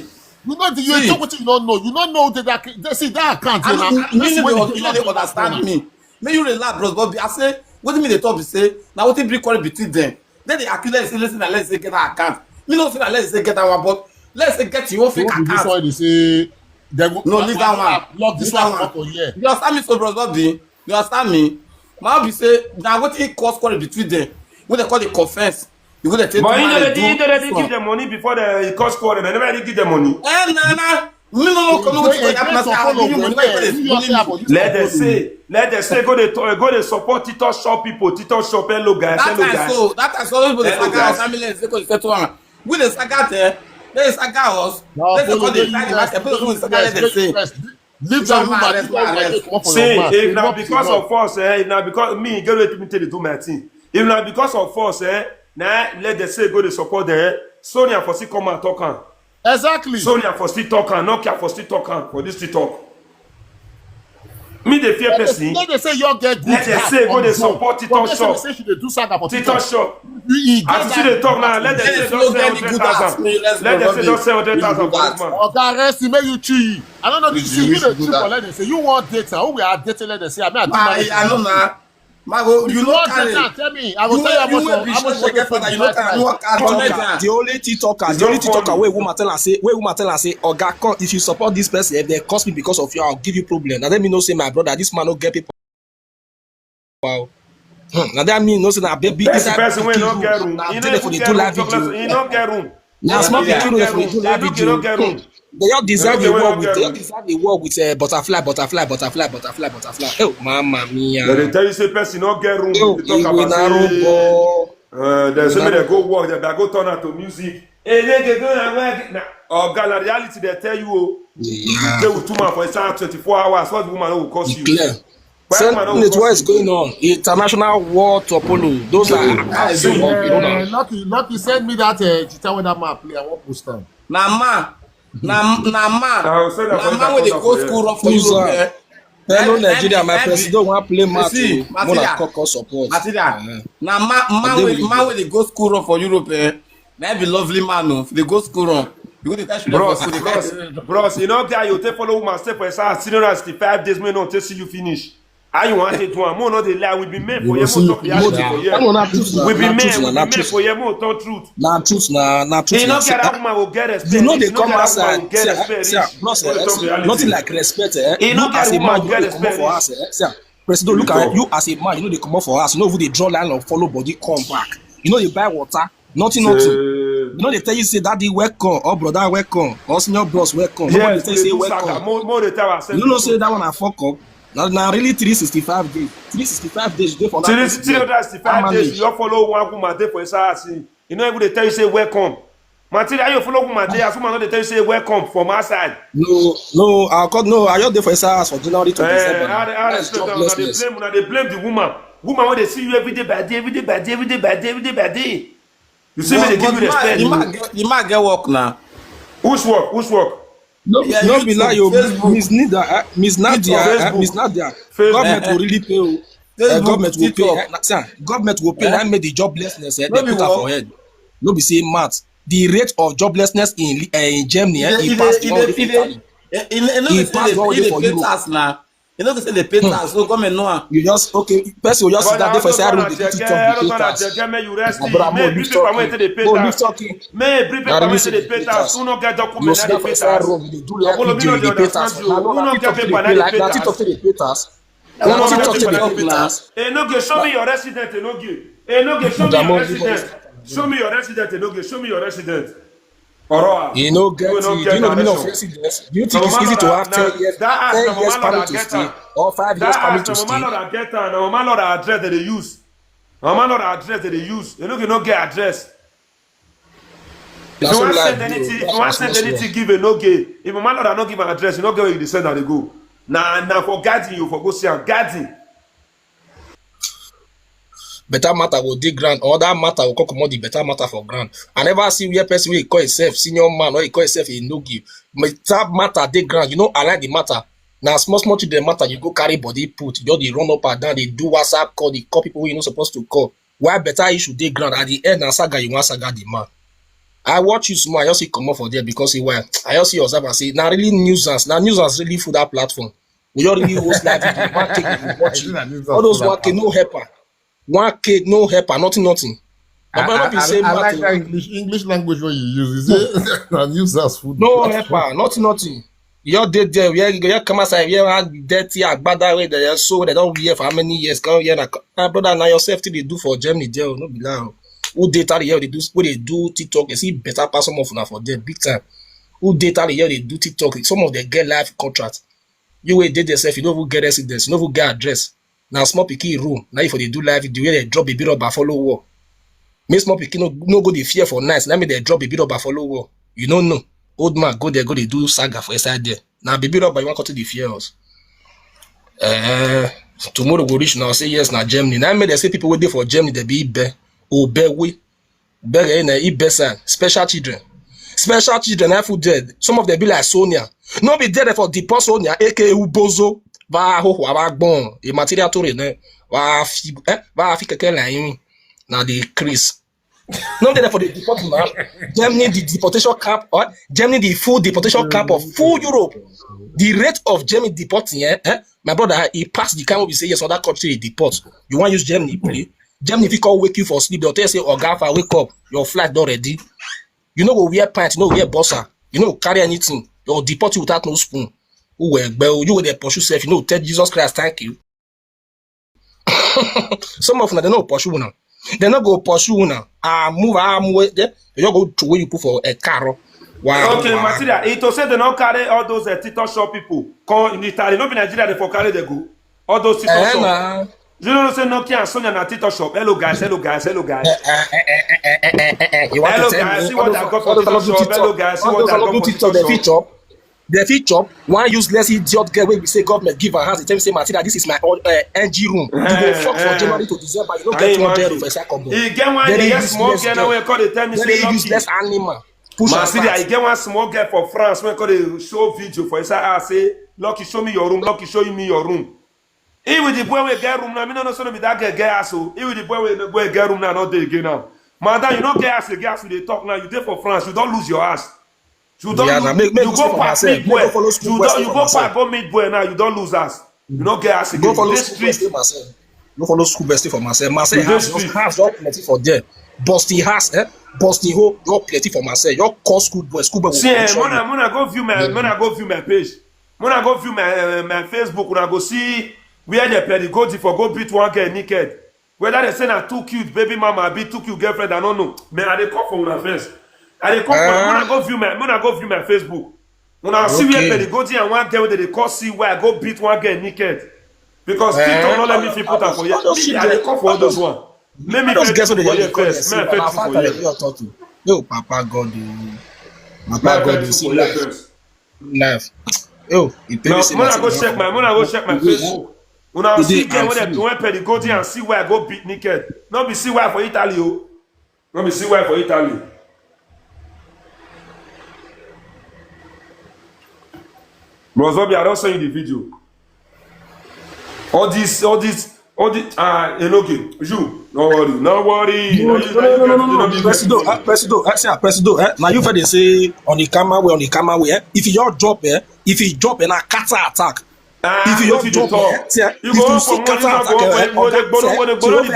You know the you See. Talk wetin you no know. You no know the that that- see that account. I You know, know, me, that's me, when you you don't dey dey understand me. Me, you relax, bros. But I say, what do you mean they talk? They say now what bring quarrel between them? Then they accuse, let's say, let's say, let's say get that account. Me no say that, let's say get that one, but let's say get your own fake Don't be this account. One they say they go No, leave that one. Block this Leave that one one. for here. You understand me, so, bros? Bobby, you understand me? Now be say now what he cause quarrel between them? What they call the confess? You go dey take But you man know dey they did, do they this did one. Give them money before the cause quarrel. They never really give them money. Eh, na na. Me no know come with They that person. I give you money. Why you dey bully me? Let them say, let them say, go dey talk, go dey support TikTok shop people. TikTok shop, hello guys, That hello time guys. so, that time so, people dey Hello, saga guys. Family, they go dey settle am. We dey saga there. They saga us. Now, Let's follow go dey the fight the U S, market. People go dey saga, let them say. Leave John that man, woman. let's Leave that man, woman. let's Come for See, your man. if na Not because enough. Of us, eh, if na because me get wetin me take dey do my thing. If na because of us, eh, na let them say go dey support them. Eh. Sonia for still come and talk am. Exactly. Sonia for still talk am. Nokia for still talk am for this TikTok. Me dey fear person. Let them say you get good. Let them Heart say go from dey God. Support TikTok Let them shop. Say she dey do saga for TikTok TikTok. Shop. You, you As you see dey talk now, let them Let say us don no sell get the hundred good thousand. ass. Let's Let them say don sell hundred thousand for this man. Oga Rest, make you cheat. I don't know this You thing. You should dey do cheat that. For let them say you want data. Who we are dating? Let them say I mean I do I, marriage. I know now. My go, you You know want carry. data? Tell me. I will You tell you how wey, you much. wey be How much church money get for father, the you know life carry, price? you know carry. TikToker, Comedian. the only TikToker, It's the only not TikToker funny. Wey woman tell her say, wey woman tell her say, Oga, come, if you support this person, if they curse me because of you, I'll give you problem. Now let me know say my brother, this man no get people. Wow. Hmm. Now that mean no say na baby Person, inside person wey pikin no room. get room. Na He there no for even the get do room. Live Talk video. Less, he no get room. Na He small no get pikin room for room. the do He Live no get, he no video. get room. They all deserve Okay, the well, war okay, with. They all okay. Deserve the war with uh, butterfly, butterfly, butterfly, butterfly, butterfly. Oh, mama mia. They dey tell you say person no get room. Oh, They talk Igwe about say, Narubo. uh, they say make they go work. They go turn out to music. Hey, they go and work. Nah, oh, God, na reality they tell you. Oh. Yeah. They will two man for inside twenty-four hours. What woman will cost you? Clear. Why Send woman no me go what cost is going on. International war to Apollo. Those are Ah, so you war. know. Uh, lucky, lucky, send me that uh, guitar when that man play. I want post am. Na man. Na na man. I will send that Na for man you, wey dey that go for school you. run for Who's Europe. that? Eh? Hello, Every- Nigeria. every- My every- president want play You match. see, Oh. Mona Matia, Koko support. Matia, Eh. na man, man They wey will man do wey dey go school run for Europe. Eh? Na be lovely man o. Dey go school run. You go dey tell children for Bros, school. Dey bros, tell bros, you know, guy, you take follow woman stay for inside sixty-nine sixty-five days, may not take see you finish. How you want to do am? Mo no dey lie, we be men for here, mo talk reality for here. That one na truth na, We be na men, truth we na, be na men truth. for here, mo talk truth. Na truth na, na truth He na. no See, get that ah, woman will get respect. you know they He no come get that woman outside. will get See, ah, respect. see, ah, bros, Mo dey eh, talk see, reality. nothing like respect. Eh. He no You get as a woman man, will you get know they come up respect. For us. Eh. See, ah, President, look at Because you as a man. You know they come up for us. You know we dey draw line of follow body come back. You know they buy water. Nothing, nothing. Say, You know they tell you say daddy welcome or brother welcome or senior bros welcome. Nobody yes, tell we you dey say do saga. Welcome. Mo, mo dey tell ourselves. You know say that one I fuck up. Na na really three sixty-five days. Three sixty-five days you dey for that Three person three there. hundred and sixty-five How days manage? You follow one woman dey for inside house. You no even dey tell you say welcome. Material, you follow woman dey as woman no dey tell you say welcome from outside. No, no, I call no. I just dey for inside house for January to Eh, December. I, I That's respect una. Una dey joblessness. blame, una dey blame the woman. Woman wey dey see you every day by day, every day by day, every day by day, every day by day. You see me, But, they give but you the man, the respect. man, get, the man get work now. Which work? Which work? No, Yeah, no be YouTube, lie, yo. Facebook, Miss Nida, uh, Miss Nadia, TikTok. uh, Facebook. Miss Nadia. Facebook. Government will really pay. Oh. Uh, Facebook, government will pay. TikTok. Uh, na- sir, government will pay. Eh? That made the joblessness. Uh, No they be put her work. For head. No be say math. The rate of joblessness in uh, in Germany, E eh, dey, it e passed dey, the e one dey, wey e dey dey, Italy. e, e, e no He dey say passed the one dey, wey e dey for dey pay Europe. tax na. E no dey say dey pay Hmm. tax. No come and know am. You just okay. Person will just sit But down I there for also inside gonna room dey do check. TikTok I dey also pay gonna tax. check. Make you rest. My brother, Make mo bring leave paper wey talking. Take dey pay Mo leave tax. Talking. Make bring Na paper wey really Take say dey dey pay pay tax. tax. Who no get You document sit na down dey for pay inside tax. room, you dey do like Abolo, video, me no you dey dey pay tax. understand you. Na Who no no na get TikTok paper dey na pay dey like pay na tax. TikTok dey pay tax. Who no Na get TikTok paper dey na pay dey pay tax. tax. E no get show me your resident. E no get. E no get show me your Jamo, resident. Show me your resident. E no get show me your resident. Oroa. You no get You no it. Do you get know the meaning of direction. residence? Do you think it's easy to have ten years, That house ten na years mama permit Lord to get stay am. Or five years That permit house to na stay? mama Lord get am. Na mama Lord address dem dey use. Na mama Lord address dem dey use. E no get, no get address. If Na you so wan life send be, anything, oh. If you That's wan how send small anything, small. Give a no gay. If mama Lord no give an address, you no get where you dey send am dey go. Na na for garden you for go see am. Garden. Better matter go dey ground, or that matter go come comot the better matter for ground. I never see where person wey call himself senior man or he call himself a no give. Better matter dey ground, you no align the matter. Na small small children matter you go carry body put, you just dey run up and down, dey do WhatsApp call, dey call people wey you no suppose to call. Why better issue dey ground, at the end na saga you wan saga the man. I watch you small, I just see comot for there because say why? I just see observe and say na really nuisance, na nuisance really full that platform. We just really host live video, one take you watch Actually, na it. nuisance All those full one that K no helper, one K no helper, nothing, nothing. I, But no I, be I, say I like matter. That English English language when you use. You say na nuisance food. No helper, nothing, nothing. You just dey there, where you just come outside, where one dirty agbada wey dey so wey dem don wear for how many years? Come here na, my brother, na yourself still dey do for Germany there, oh, no be lie, oh. Who dey tally here dey do, wey dey do TikTok? You see better pass some of una for there big time. Who dey tally here dey do TikTok? Some of them get life contract. You wey dey there sef, you no even get residence, you no even get address. Na small pikin room, na you for dey do live video where dem drop baby rubber follow wall. Make small pikin no, no go dey fear for night, na me dem drop baby rubber follow wall. You no know. Old man go there, go dey do saga for inside there. Na baby rubber you wan come to dey fear us. Eh, tomorrow go reach now, say yes, na Germany. Na me dem say people wey dey for Germany, dem be Ibe, Obewe, Bere na Ibe sign, special children. Special children, I food dead. Some of them be like Sonia. No be dead for deport Sonia, A K A Ubozo. Va ho ho va gbon. E material to ne. Va fi, eh, va fi keke la yin. Na the Chris. No dey for the deport now. Germany the deportation camp, or Germany the full deportation camp of full Europe. The rate of Germany deporting, eh? Eh? My brother, he passed the kind we say yes, other country dey deport. You wan use Germany play? Germany fit come wake you for sleep. They'll tell you say, "Oga, fa, wake up. Your flight don ready." You no go wear pants, you no go wear boxer, you no go carry anything. They'll deport you without no spoon. Who were you wey dey pursue sef? You no go tell Jesus Christ thank you. Some of una, they no pursue una. They no go pursue una. Ah, move, ah, move. They, they just go to where you put for a car. Wow, Okay, wow. Material. It to say they no carry all those uh, TikTok shop people come in Italy. No be Nigeria they for carry they go. All those TikTok Eh, shop. na. You know say Nokia and Sonia na TikTok shop. Hello guys, hello guys, hello guys. Eh, eh, eh, eh, eh, eh, eh, eh. You want Hello, to tell guys, me see all what those, I got for all those TikTok do shop. TikTok, Hello, guys, see all what those I all got do for TikTok, TikTok they shop. feature, they feature. One useless idiot girl wey be say government give her house. They tell me say, "Material, this is my own uh, N G room. You go Eh, fuck for eh. January to December. You don't Can you get one day imagine? for second." He get one Very yes small useless girl now girl. Wey call they tell me Very say Lucky. Useless animal. Push her Material, fast. He get one small girl for France wey call they show video for inside house say, "Lucky, show me your room. Lucky, show me your room." He with the boy wey get room now. Me no know say no be that girl get house o. He with the boy wey wey get room now, not dey again now. Madam, you no get house again as we dey talk now. You dey for France, you don lose your house. You don Yeah, lose, na make, make you go go for pack myself. meet Make boy. go follow school You boys don stay you for go myself. Pack go meet boy now. You don lose house. You no get house again. Go follow You dey school boys street. Stay Marseille. Go follow school boys stay for Marseille. Marseille You dey house just street. house just plenty for there. Busty house, eh? Busty hole, just plenty for Marseille. Your call school boys, school boys See, will eh, control mona you. mona go view my mona go view my page. Mona go view my uh, my Facebook. Una go see where the pedigodi for go beat one girl naked. Whether they say na too cute baby mama abi too cute girlfriend, I no know. Man, I dey come for una first. I dey come for Eh? Mona go view my mona go view my Facebook. Una see where Okay. pedigodi and one girl wey dey call see where I go beat one girl naked. Because TikTok no let me fit put am for here. Me, I dey come for all those one. Make me first do for here first. Make I first do for here. No, Papa God, oh. Papa God, oh, see life. Life. Oh, it No, when I go check my, when I go check my Facebook. Una see girl wey dem, when Perigodi and C Y go beat naked. No be C Y for Italy o. No be C Y for Italy. Bros Bobby, I don send you the video. All this, all this, all this. Ah, Enoge, you no worry, no worry. No, no, no, no, no, no. Presido, eh, Presido, eh, see, ah, Presido, eh. Now you fit dey say on the camera way, on the camera way, eh. If you just drop, eh, if you drop, eh, na counter attack. Ah, if you just drop, eh, see, eh, if you see counter attack, eh, on that, eh, you fit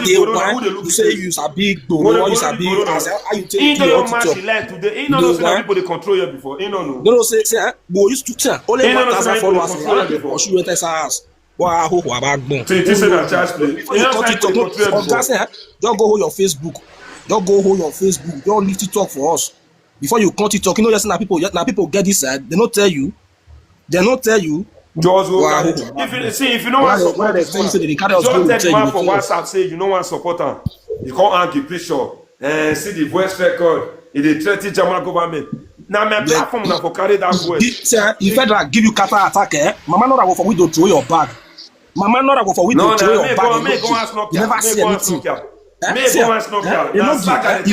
dey why? You say you sabi gboro, you sabi as how you take your TikTok. He no know say na people dey control you before. He no know. No, no, say, say, eh, go use Twitter. Only one thousand followers. How dey pursue you enter house? Wa ho ho abagbon. Say, say na church play. Before you cut it talk, no, oga say, eh, just go hold your Facebook. Just go hold your Facebook. Just leave TikTok for us. Before you cut it talk, you know, yes, na people, na people get this side. They no tell you. They no tell you. Just go. If you see, if you no wan support this one, just tell the man for WhatsApp say you no wan support am. You come hang the picture. Eh, see the voice record. E dey threaten German government. Na my platform na for carry that voice. If Federal give you counter attack, eh? Mama no go for window throw your bag. Mama no go for window throw your bag. You never see anything. Eh? If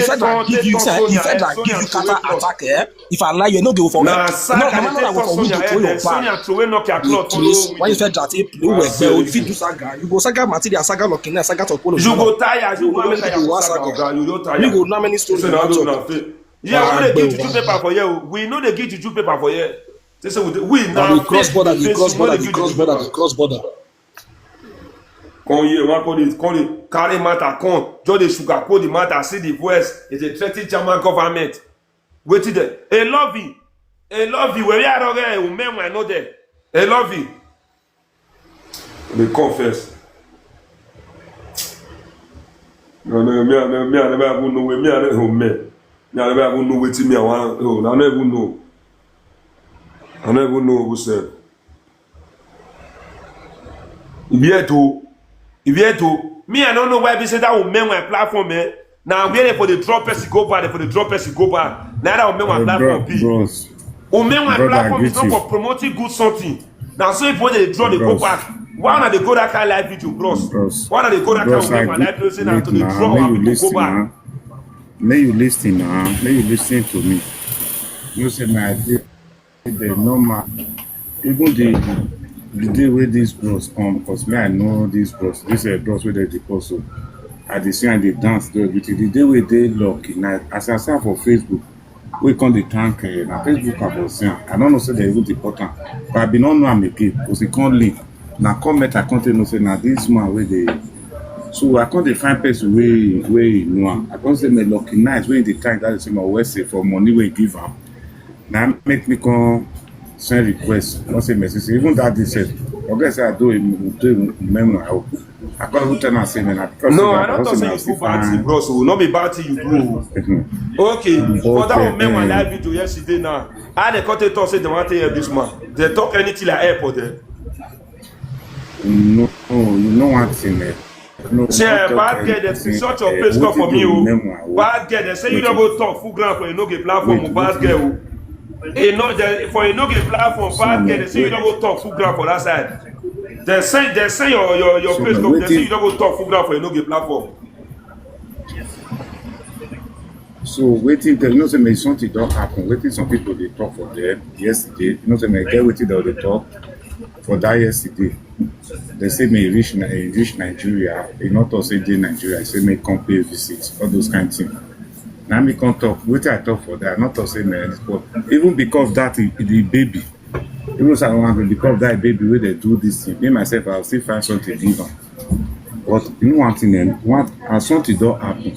Federal give you, say, if Federal give you counter attack, eh? If I lie, you no go for. Mama no go for window throw your bag. Why you Federal take play well? You fit do saga. You go saga material, saga looking, saga to polo. You go tire. You go tire. You go tire. You go know many stories. Yeah, we no dey give juju paper for here. We no dey give juju paper for here. They say we dey, we na cross border, the cross border, the cross border, the cross border. Come here, one come dey, come dey carry matter, come just dey sugarcoat the matter. See the voice. It's a threatening German government. Wetin dem? A love you, a love you. Where we are, okay, we men, we know there. A love you. They come first. No, no, me, I, me, I never even know where me, I never, oh, man. Me, I never even know wetin me I want. Oh, I never even know. I never even know who said. If you to, if you to, me, I don't know why we say that will make my platform, eh? Now where they for the drop person go back, they for the drop person go back. Now that will make my platform be. Will make my platform is not for promoting good something. Now so if when they draw, they go back. Why not they go that kind live video, bros? Why not they go that kind of make my live video? Say now to the draw, I will go back. May you listen now. May you listen to me. You say my idea. Dem normal. Even the the day wey dis bros come, cos me I know dis bros, dis um bros wey dem dey call so, I dey see am dey dance, do everything. The day wey dey lucky na as I see am for Facebook, wey come dey thank um na Facebook I for see am. I no know say dem even deport am, but I bin no know am again cos e come link. Na comment I come take know say na dis man wey dey. So I come dey find person wey wey e know am. I come say make Lucky Nice wey e dey thank dat same Owese for money wey e give am. Na im make me come send request, come say mercy say even that day sef, forget say I do a do a memory, I hope. I come even tell am say na because no, I don talk say you do bad thing, bros. No be bad thing you do. Okay, for that one, make my live video yesterday now. I dey come take talk say dem wan take help this man. Dem talk anything like help for dem. No, you know one thing, eh? No, say uh, bad girl, dem say shut your face, come for me, oh. Bad girl, dem say you don't go talk full ground for Enoge platform, oh, bad girl, oh. E no, dem for Enoge platform, bad girl, dem say you don't go talk full ground for that side. Dem say, dem say your your your face, dem say you don't go talk full ground for Enoge platform. So wetin dem know say make something don happen. Wetin some people dey talk for there yesterday. You know say make get wetin dem dey talk for that yesterday. They say make e reach Ni- e reach Nigeria. E no talk say dey Nigeria. E say make come pay visit. All those kind thing. Na me come talk. Wetin I talk for there, I no talk say make but even because that e, e the baby. Even say I wan because that baby wey dey do this thing. Me myself, I still find something give am. But you know one thing, eh? One and something don happen.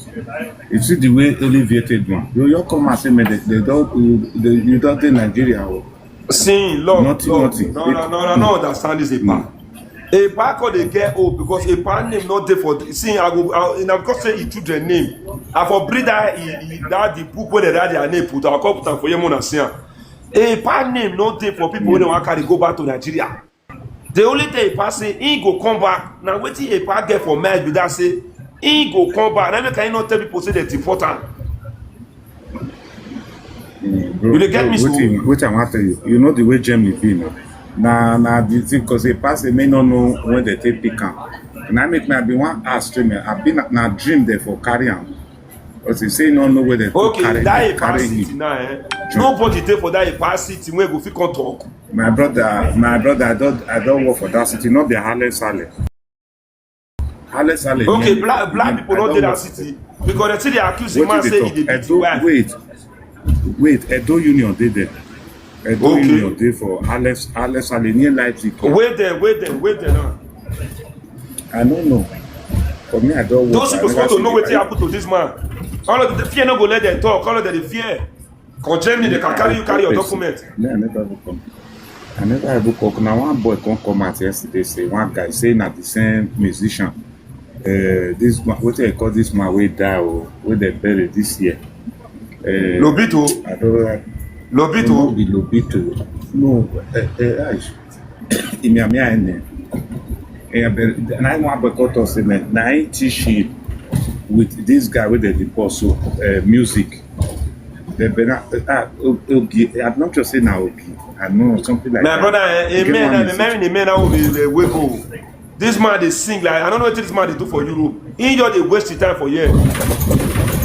You see the way Olivier take do am. You you come and say me they, they don you they, you don dey Nigeria o. See, love, nothing, love. Nothing. No, no, no, no, no, understand this, Epa. Epa call dey get old because Epa name not there for the, see, I go, I, na because say e children name. I for breed that e, e, that the book wey dem write their name put, I come put am for here, una see am. Epa name not there for people wey dem wan carry go back to Nigeria. The only thing Epa say, he go come back. Now wetin Epa get for mind be that say he go come back. Now make I not tell people say they deport am. Bro, you dey get me so? Wetin I wan tell you, you know the way Germany be now. Na na the thing, because Epa say may not know when they take pick am. And I make me I be one ask to me. I be na, na dream there for carry am. But he say no know where they okay, carry, that Epa city now, eh? Nobody there for that Epa city where go fit come talk. My brother, my brother, I don't I don't work for that city, not the Hale Sale. Hale Sale. Okay, black black people not there that city because they see they accuse the man say he dey beat wife. Wait, wait, Edo Union dey there. Edo Union dey for Hale Sale near Leipzig. Wait there, wait there, wait there now. I don't know. For me, I don't work. Those people supposed to know wetin happen to this man. All of the fear no go let them talk. All of them fear. Come Germany, they can carry you, carry your document. Me, I never even come. I never even come. Now one boy come come out yesterday say one guy say na the same musician. Uh, this man, what they call this man wey die or wey they bury this year. Uh, Lobito. I don't know. Lobito. No be Lobito. No, uh, uh, Imiamia ene. Eh, but na him wan boycott us, man. Na him teach him with this guy wey dem dey call so uh, music. The Bena, ah, Ogi, I'm not just saying now Ogi. I know something like my that. Brother, eh, amen. Amen. Amen. Amen. I will be the way go. This man dey sing like I don't know what this man dey do for Europe. He just dey waste the time for here.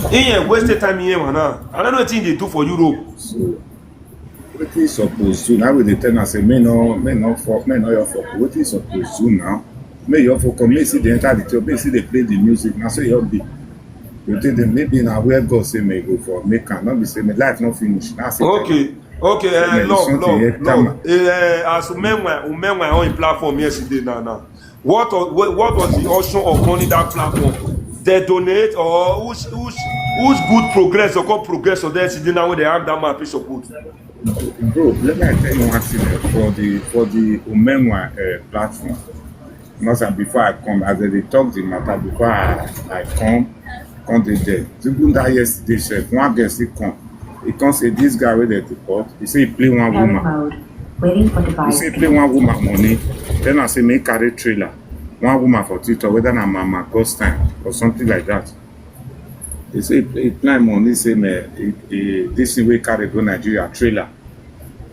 He ain't waste the time here, man. I don't know what he dey do for Europe. So, wetin he suppose do now? We dey tell am say may no may no for may no your for wetin he suppose do now? May your for come may see dey enter the club, may see dey play the music. Na so e all be. You think dem maybe na where God say may go for make am, not be say may life no finish. Na say okay, okay, uh, love, love, love. Uh, as Umenwa, Umenwa on him platform yesterday now now. What was, what was the ocean of money that platform? They donate or who's who's who's good progress or come progress or there sitting down when they have that man piece of wood. Bro, let me tell you one thing eh, for the for the Umenwa uh, platform. Not that before I come, as they talk the matter before I, I come, come the day. Even that yesterday, sef, one girl still come. He come say this guy wey dey deport. He say he play one woman. He say he play one woman money. Then I say make carry trailer. One woman for TikTok, whether na Mama God's time or something like that. He say he plan money. Say me he, he, this thing wey carry go Nigeria trailer.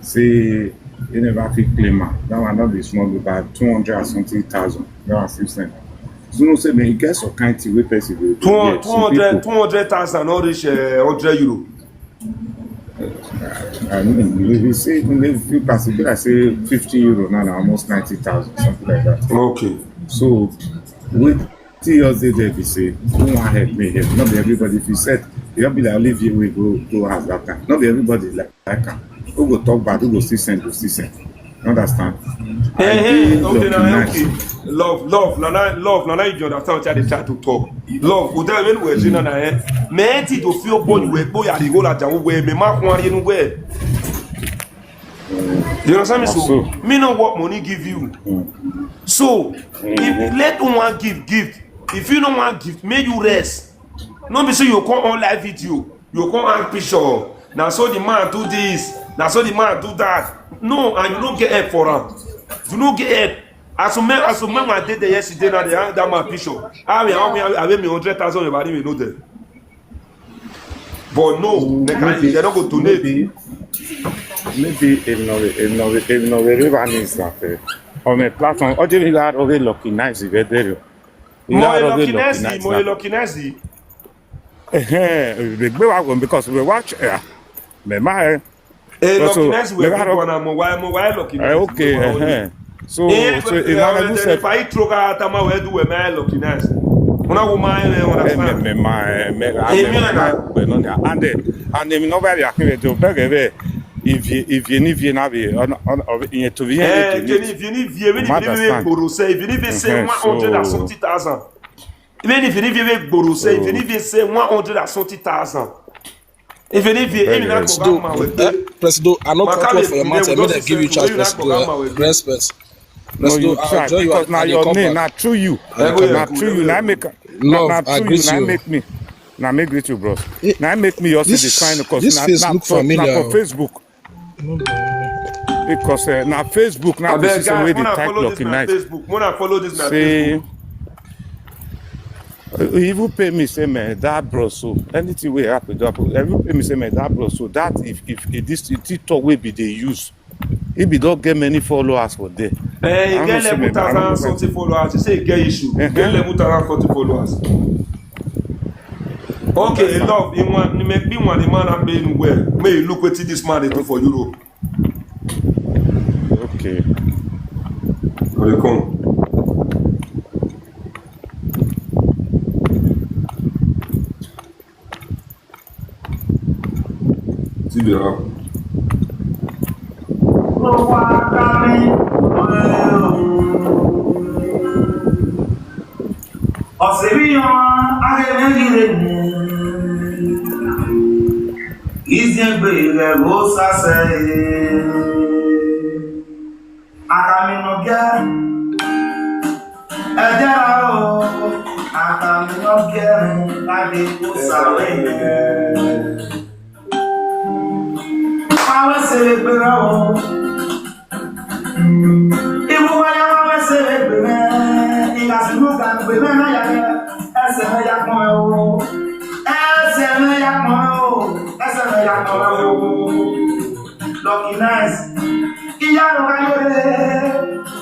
Say he never fit claim am. That one no be small, be about two hundred and something thousand. That one still send. So no say me he get some kind thing wey person dey do. Two hundred thousand no reach uh, hundred euro. I mean, if you say if you pass it, I say fifty euro now, now almost ninety thousand, something like that. Okay. So with T yours dey there be say who wan help me help. Not be everybody if you said you be like leave you we go go house that time. Not be everybody like that can. Who go talk bad, who go still send, go still send. You understand? Hey, hey, okay, now okay. Love, love, now, now, love, now, now you understand what I dey try to talk. Love, without even we're saying that, eh? Me ti to feel boy we boy at the whole at the way me mark one in way. You understand me? So me know what money give you. So if let one give gift. If you no one gift, may you rest. No be say you come on live video, you come hang picture. Na so the man do this, na so the man do that. No, and you no get help for am. You no get help. As you men, as you men were dey there yesterday, now they hang that man picture. I will, I will, I will me hundred thousand everybody will know them. But no, they can't. They don't go donate. Maybe, maybe Emmanuel, Emmanuel, Emmanuel River needs that. On a platform, oje mi la roge lucky nice if there. Mo lucky nice, mo lucky nice. Eh, the gbé wa go because we watch eh. Me ma eh. Eh, lucky nice we go na mo why mo why lucky nice. Okay, eh. So so in another set. If I throw out my way do we my lucky nice. Una go my eh una smile. Me ma me la me na. And then and then no very akire to beg eh. If you if you need you na be on on in to be eh. If you need you need you say if you need say one hundred and something thousand. Even if you need to gboro say, if you need to say one hundred and something thousand, if you need to even not go back my way. Presido, I no come for your matter. Make dem give you chance, Presido. Respect. No, you try because now your name, not through you, not through you. Now make love. I greet you. Now make me, now make greet you, bro. Now make me your city sign because this face look familiar for Facebook. Because uh, na Facebook now, this is wey dey type Lucky Nice. Facebook. When I follow this na say Facebook. He even pay me say, man, that bro, so anything wey happen, do happen. He even pay me say, man, that bro, so that if if, if this TikTok wey be dey use, he be don get many followers for there. Eh, he get eleven thousand something followers. He say he get issue. He get eleven thousand something followers. Okay, love. He want, he make me want the man and pay him well. May you look what this man dey do for Europe. Okay. Welcome. See the happen. Ọsibiyọ agẹmẹgìrì ni ìsìnkú ilẹ̀ ló sàṣẹ. Àkàmìnà gẹ́ ẹ̀jẹ̀ rà o, àkàmìnà gẹ́ adé kó sàwé. Àwọn ẹsẹ̀ lè gbéra o. Ibu waya wa wese egbe me, iga sunu ka gbe me na ya ya, ese me ya pon o, ese me ya pon o, ese me ya pon o. Lucky Nice, iya lo ka yo de,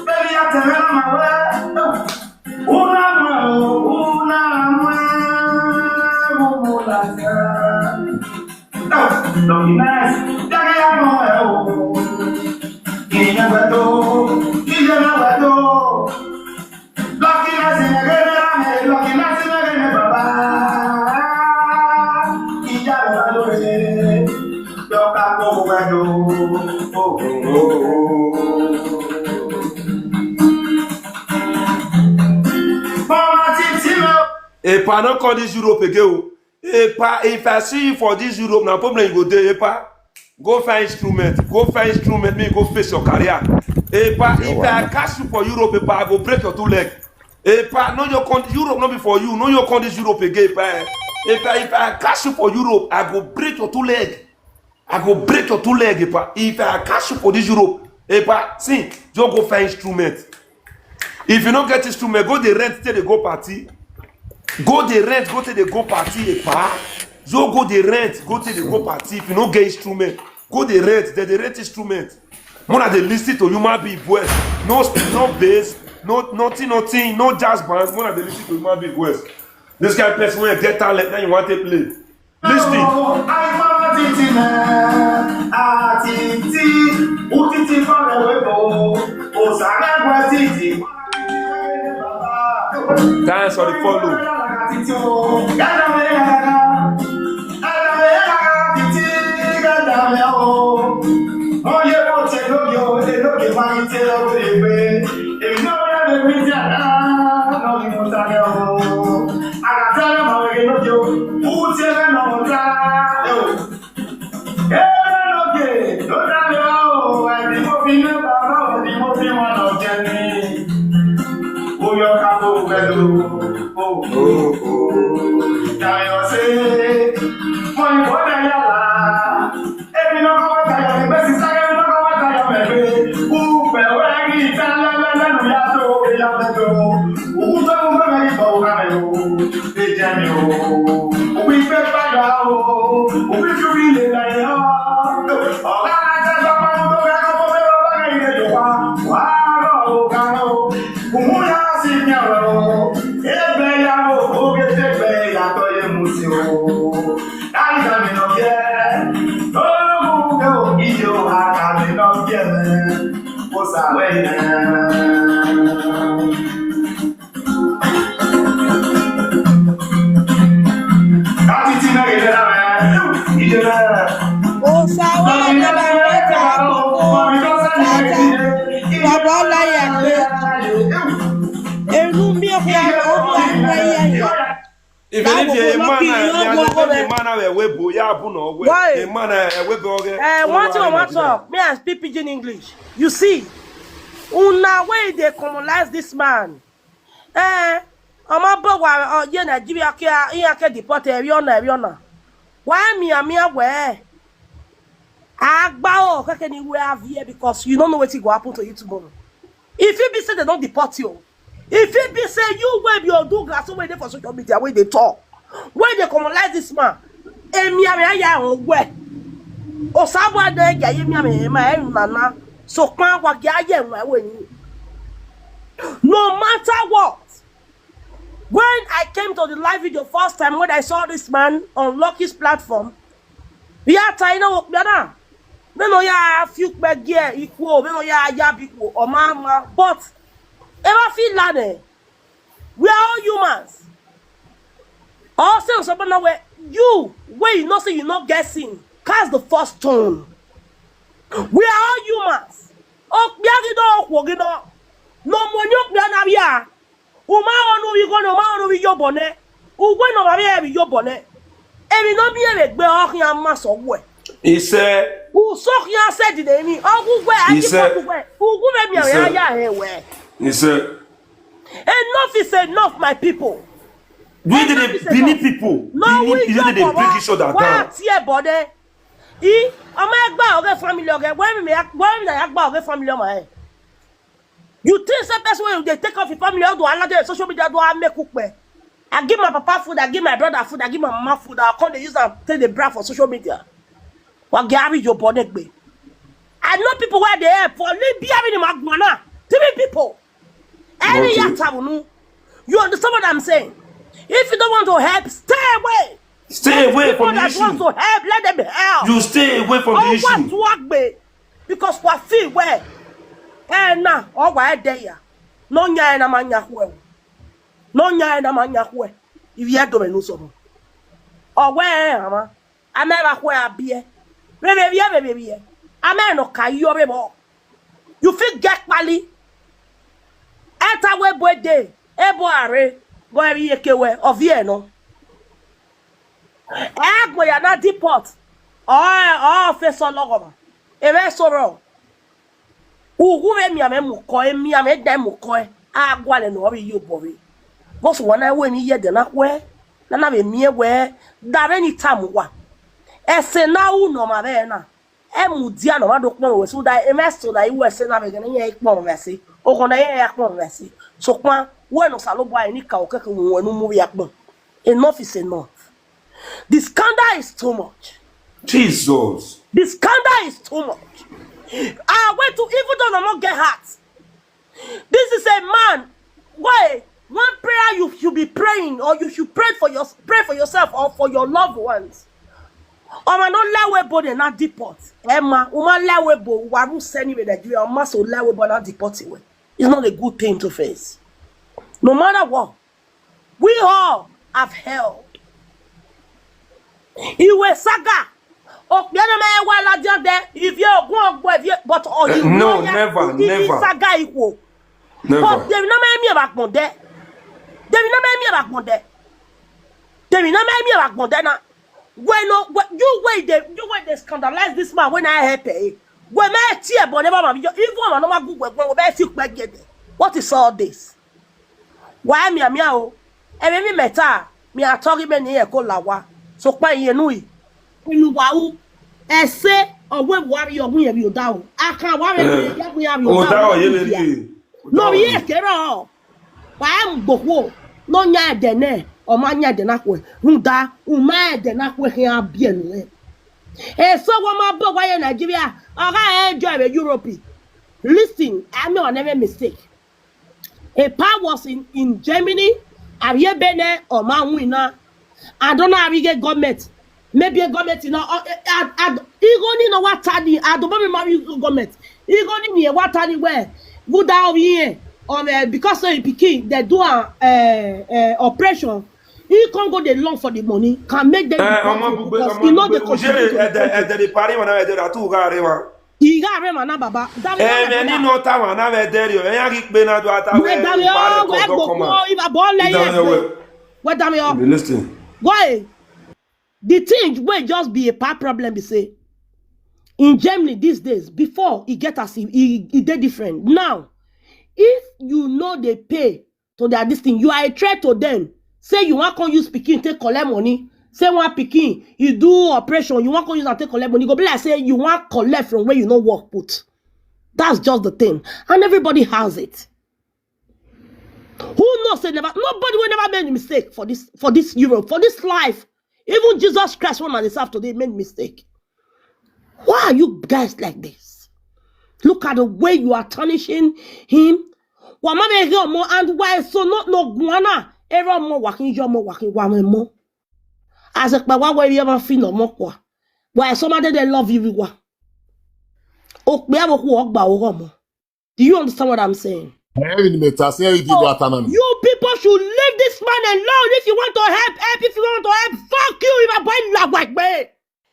baby ya te me na ma we, una ma o, una ma, una ma. Lucky Nice, dẹ́gẹ́ yá mọ̀ ẹ́ o. Ìyẹn wẹ̀ tó, ìyẹn náà wẹ̀ tó. Lucky Nice, ìyẹn gẹ́gẹ́ rà mí. Lucky Nice, ìyẹn gẹ́gẹ́ bàbá. Ìyá rẹ̀ wá lóore. Dọ́kà kó wẹ̀ tó. Mama, titi, no. Epa, no call this Europe again o. Epa, if I see you for this Europe, na problem you go dey, Epa. Go find instrument, go find instrument, make you go face your career. Epa, if I catch you for Europe, Epa, I go break your two leg. Epa, no your con Europe no be for you, no your con this Europe again, Epa. Epa, if I catch you for Europe, I go break your two leg. I go break your two leg, Epa. If I catch you for this Europe, Epa, see, just go find instrument. If you no get instrument, go dey rent till dey go party. Go dey rent, go till dey go party, Epa. Just go dey rent, go till dey go party. If you no get instrument, go dey rent. Dem dey rent instrument. Mona dey listen to human being voice. No, no bass, no nothing, nothing, no jazz band. Mona dey listen to human being voice. This kind of person wey get talent, now you want to play. Listen. Thanks for the follow. Even if a man na, a man na we bo ya bu no we. A man na we bo ge. Eh, one thing I want to talk. Me, I speak pidgin English. You see, una wey dey commonize this man. Eh, ọmọ bọ wa, ọ, ye Nigeria ke, iya ke deport e, wi ona, wi ona. Why me, me, where? Agba o, keke ni we have here because you don't know what go happen to you tomorrow. If you be say they don't deport you, if you be say you will be on do grass wey dey for social media wey dey talk, wey dey comot like this man, emi ame aya on we. Osabwa de ga yemi ame ma e nana. So kwan wa ga ye nwa we ni. No matter what, when I came to the live video first time, when I saw this man on Lucky's platform, yeah, Taina Wokbiana, me no ya few kpegie equal, me no ya ya biko or mama, but ever feel lane. We are all humans. All same so but now where you where you know say you not get sin, cast the first stone. We are all humans. Oh, biagi do, wogi do. No money up there na bia. Uma onu wi go no ma onu wi yo bone. Ugwe no ma bi ebi yo bone. Ebi no bi ebe gbe o hin ama so we. Ise, U so hin ase di de ni. Ogu gwe aji Ise. Ogu gwe. Ugu be mi Ise. Aya ya he we. Ise. Enough is enough, my people. We did Enough is it, Benin enough. People. No, Benin, we you don't did it, go bring each other wa down. Tie bode. I ama egba oge family oge. Where me egba oge family o ma e. You think say person wey dey take off your family all do alade social media do I make ukpe. I give my papa food, I give my brother food, I give my mama food, I come dey use am take dey brag for social media. Wa gari your body gbe. I know people where they help for Libya in Magwana. Three people. Any Okay. Yatawunu. You understand what I'm saying? If you don't want to help, stay away. Stay away People from the that want issue. To help, let them help. You stay away from the Oh, what issue. to work be? Because we feel where. Eh, na, oh, why there? No nya na manya hwe. No nya na manya hwe. If you don't know so. Oh, where am I? I'm ever where I be. Baby, baby, baby. I'm no kayo bebo. You feel get pali. Eta we boy day. Ebo are. Go every yekewe. Of here no. Agbo ya na deport. Oh, oh, face all over. Ebe soro. Ugu be mi ame mu ko, e mi ame de mu ko. Agwa le no bi yo bori. Boss wana we ni ye de na kwe. Na na be mi we. Da be ni tamu wa. Ese na u no ma be na. E mu dia no ma do kpon we so da e me so da iwe se na be gene ye kpon we se. O ko na ye ya kpon we se. So kpon we no salo boy ni ka o keke mu we no mu ya kpon. Enough is enough. The scandal is too much. Jesus. The scandal is too much. I went to even though I not get heart. This is a man. Why? One prayer you should be praying, or you should pray for your pray for yourself or for your loved ones. Ọmọ no lewe bo de na deport. Emma, woman lewe bo waru send you Nigeria. Ọmọ so lewe bo na deport you. It's not a good thing to face. No matter what, we all have held. Iwe saga. Okpia na me wa la dia de. If you go go if you but oh you No, never, never. Saga equal. Never. But they will not make me about Monday. They will not make me about Monday. They will not make me about Monday now. When no, when you wait, they, you wait, they scandalize this man when I help him. When I tear, but never mind. Even when I don't go, when I see back get there. What is all this? Why me, me, oh? And me, me, me, I talk him in here, call Lawa. So, kwa ye nui. Inu wa u. Ese, or when wa yo, we have you down. I can't worry, we have you Oh, down. that one, you lady. No, ye, kero. Wa am gbogbo. No nya de ne. O ma nya de na kwe. Hunda, u ma de na kwe he abie nu e. E so wa ma bo wa ye Nigeria. O ga enjoy the Europe. Listen, I may never mistake. A power was in, in Germany. Abie bene o ma wina. I don't know how we get government. Maybe a government, you know, uh, uh, uh, uh, you gonna know what tani. I don't know my government. You gonna need what tani where. Good out here. Or uh, because of pikin, they do a uh, uh, operation. He can't go dey long for the money. Can make them Eh, deport ọmọ you gbogbo because ọmọ you know the gbogbo ṣé contribution. Ẹ̀dẹ̀ Ẹ̀dẹ̀ di parí wọn náà Ẹ̀dẹ̀ rà tó wúrà rẹ wọn. Ìyá rẹ̀ mà ná bàbá. Dámi Ẹ̀mí nínú táwọn náà Ẹ̀dẹ̀ rí o ẹ̀yà rí pé náà dúró táwọn Wẹ́n dámi ọ́, wẹ́n gbogbo ìbá bọ́ọ̀lù ẹ̀yẹ Ìdáwọ̀ ẹ̀gbẹ́. ẹ̀wẹ̀. Wẹ́n dámi ọ́. Be listening. Why? The thing wey just be a part problem be say in Germany these days, before e get as e e e dey different. Now, if you no dey pay to their this thing, you are a threat to them. Say you wan come use pikin take collect money. Say one pikin, you do operation, you wan come use am take collect money. E go be like say you wan collect from where you no work put. That's just the thing. And everybody has it. Who knows say never, nobody will never make mistake for this, for this Europe, for this life. Even Jesus Christ, one man himself today made mistake. Why are you guys like this? Look at the way you are tarnishing him. Wa ma be yo mo and why so not no guana. Ero mo wakin yo mo wakin wa me mo. As a pa wa we yo ma fi no mo kwa. Why somebody they love you wa. O pe abo ku ogba oro mo. Do you understand what I'm saying? Every minute I say every day go after none. You people should leave this man alone. If you want to help, help. If you want to help, fuck you. If I boy la wa gbe.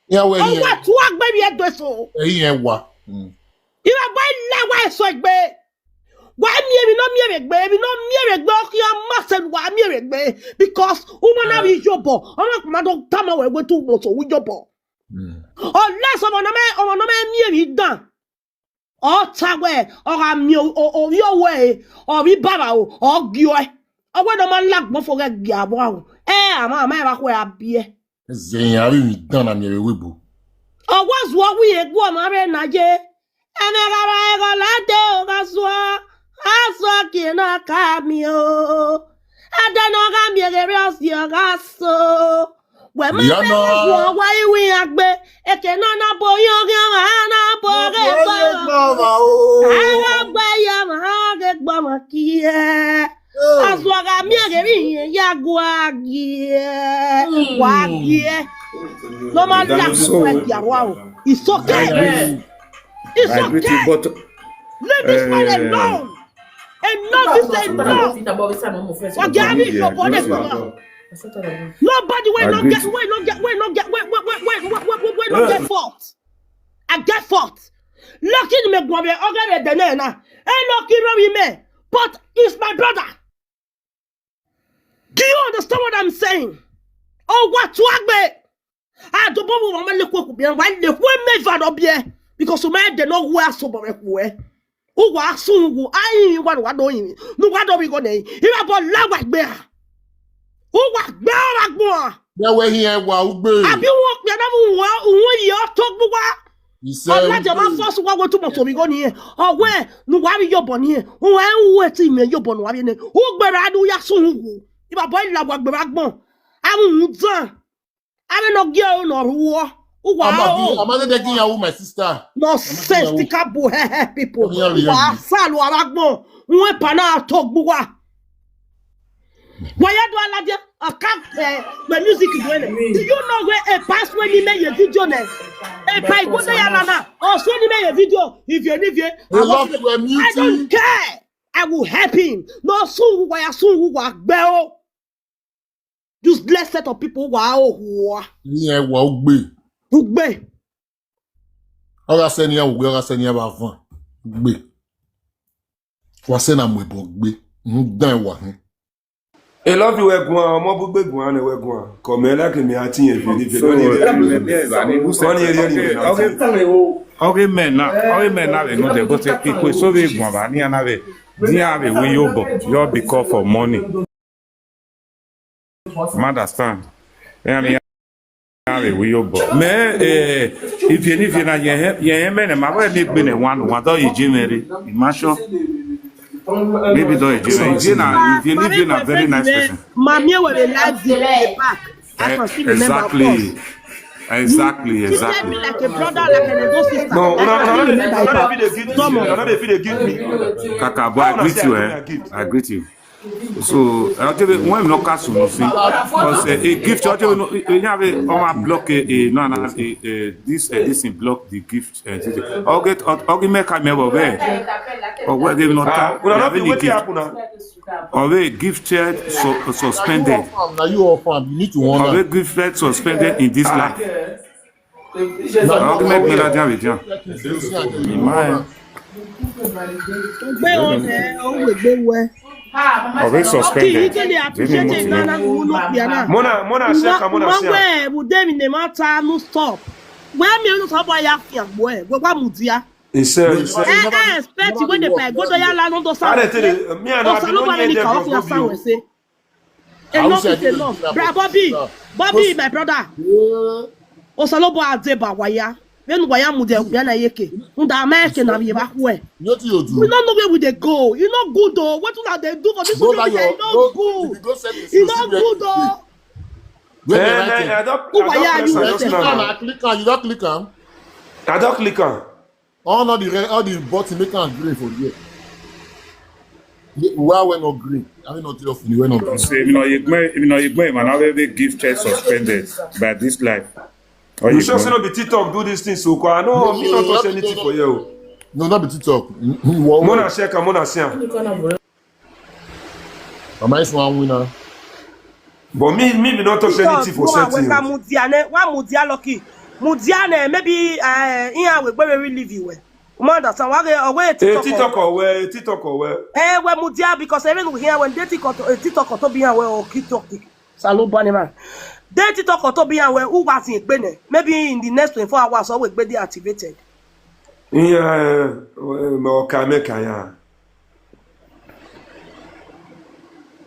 Yeah, well, Oh, yeah. What? What baby at this so? Hey, yeah, what? Mm. If I boy la wa so gbe. Why me, me no me gbe, me no me gbe. Okay, I must say why me gbe, because woman na be your boy. I'm not mad on time we go to moto with your boy. Mm. Unless ọmọ náà mẹ ọmọ náà mẹ mí èmi dàn. Ọ̀tá wẹ̀ ọ̀rọ̀ àmì òbí ọwọ́ ẹ̀ ọ̀rí bàbà o ọ̀gí ọ̀ ẹ̀. Ọwọ́ náà máa ń lágbọ́n fún rẹ̀ gí àbọ̀ àwọn. Ẹ àmọ́ àmọ́ ẹ̀ bá kọ́ ẹ̀ àbí ẹ̀. Zen, I really done. I'm here with boo. Ọwọ́ zuwọ́ wí egbó ọmọ rẹ̀ náà jẹ́. Ẹni rárá ẹ̀rọ ládé ọ̀rọ̀ zuwọ́. Á zuwọ́ kì í náà ká mi o. Adé náà ká mi èrè ọ̀sìn ọ̀rọ̀ so. Wema Ya na. Wo wa iwi agbe. Eke no na bo yo ge ma na bo ge bo. Ara gbe ya ma ge gbo ma kie. Aswaga mi ge ri ya gwa gie. Wa gie. No ma la ku ya wa o. It's okay. It's I agree to, okay. But Leave this man eh, alone. Enough is enough. Wagari your body. Nobody will I not agree get to- will not get will not get will will will will will will will not get fault. I get fault. Lucky me go be okay the name na. And lucky me me. But it's my brother. Do you understand what I'm saying? Oh, what to agbe? I don't know what I'm looking for. Why the way me va no be? Because my de no wa so ba we ku e. Uwa sun wu ayi wa wa do yin. Nu wa do bi go ne. Iba bo la wa gbe a. Uwa gbe a wa gbon a. Yeah, where he and wa ugbe. Abi won pe na mu won won yi o to gbu wa. He said, Ọlájọ máa fọ́ sí wáwé túbọ̀ sómi kò nìyẹn. Ọ̀wẹ́ nu wàá rí yọ̀bọ̀ nìyẹn. Òun ẹ̀ ń wú etí mi yọ̀bọ̀ nù wàá rí ẹni. Ó gbẹ̀rẹ̀ adúyá sùn wò. Ìbàbọ̀ ìlà wà gbẹ̀rẹ̀ agbọ̀n. Àwọn òun tán. Àwọn náà gé ọ̀rọ̀ náà rú wọ́. Ó wà I'm á not ó. doing, I'm not taking your my sister. Nonsense, sticker bo hehe people. Yeah, yeah, Wà á yeah. sàlù arágbọ̀n. Wọ́n pa náà tó gbó wa. Wọ́n yá dùn aládé. Ọ̀ká ẹ̀ pẹ̀ music ìdúró ẹ̀. Do you know where a pass when he made a video nẹ̀? A pa ìgbóná yàrá náà. Ọ̀sùn ni made a video. If you, if you, They love to a I don't music. Care. I will help him. No, soon who are soon who are bell. Useless set of people who are who are He and wa ugbe. who be. Ọga seni ya ugbe, ọga seni ya ba van. Ugbe. Wa se na mwe bo gbe. Ndan wa hen. I love you, Eguan. Ọmọ gbogbo Eguan ni Eguan. Kọ̀mẹ́ lákè mi àti yẹn fèrè fèrè. So, Wọ́n ní eré eh, wọ́n ní eré okay, wọ́n ní okay. eré. Okay, men na, okay, men na we no dey go take people so we Eguan ba ni na we. Dia we we yo bo yo be call for money. Understand? Yeah, me we we yo bo. Me eh if you if you na ye ye me na ma we ni gbe ne one one do yi jimere. Imagine. Maybe do yi jimere. If you na if you if you na very nice person. Mommy will be live the back. I Eh, can still remember. Exactly. Exactly, She tell me exactly. Like a brother, like an elder sister. No, Like no, I no, still no, remember no, her. no, no, no, no, no, no, no, no. Kaka, boy, I greet you, eh? I greet you. So, I'll give it one no cash no see. Because a gift, I'll give it no, you have it on my block, eh, eh, no, no, eh, eh, this, eh, this in block the gift. Eh, this, I'll get, I'll, I'll give me a camera over there. Or what give not Ah, cap. una You no have fit any wetin gift? Happen na. Or we gifted, so, suspended. Now you offer, you need to Or we wonder. Gifted, suspended in this life. Or we make me that jam with jam. My. Gbé ọ̀nà ẹ̀ ọ̀hún gbé wẹ̀. Or we Kì í suspended. kéde Give me àpìṣẹ́jẹ́ money. ìdáná ní wúlò pìá náà. Mona, Mona, shake am, Mona, Wọ́n shake am. wẹ̀ ẹ̀bùn dé mi ní ma ta mú stop. Wẹ́ẹ́ mi ò ní sọ bọ́ ya fi àgbọ̀ ẹ̀ gbogbo àmùdíá. He said, he said. Ẹ ẹ expect ìwé de pa ìgbọ́dọ̀ yá lánàá tó sáà. I dey tell you, me and Ọ̀sán ló bá mi ní kàwọ́ fi àṣà wẹ̀ ṣe. Enough is enough. Bra Bobby, Bobby, my brother. Osalobo Adeba waya. When waya mude ya na yeke. Unda meke na yeba kwe. We don't know where we dey go. You no good though. What una dey do for this social media? You no good. You no good though. Where they write it? Who waya you? Click am, click am. You don click am. I don click am. All the red, all the button make am green for here. Why we not green? I mean, not tell you we not green. Say, you know, you may, you know, you may, man, I will be gifted suspended by this life. You sure say no be TikTok do this thing so? I know me not touch anything for you. No, not be TikTok. Mona check, Mona see. Mama is one winner. But me, me, me not touch anything for setting. Mudia ne, wa mudia lucky. Mudia ne, maybe uh, yeah, we where we live you. Mother, so wa ge owe TikTok. TikTok or where, TikTok or where? Eh, we mudia because even we here when they TikTok, eh, TikTok to be here we o TikTok. Salo bani man. They TikTok to be here we who was in Bene. Maybe in the next twenty-four hours, or we be deactivated. Yeah, eh, eh, okay, make I.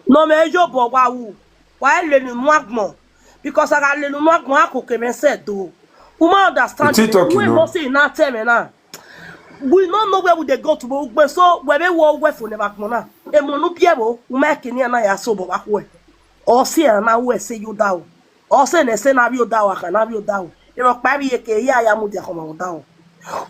No me yo bo wa wu. Wa le nu mu agbon. Because I got le nu mu agbon a ko ke me se do. U ma understand. We no say na tell me na. We no know where we dey go to, but we so we be wo we for never gbon na. E mo nu pie bo, u ma ke ni na ya so bo wa ko e. O si na we say you down. O se ne se na bi o da wa ka na bi o da o. Iro pa bi ye ke ya ya mu de ko ma o da o.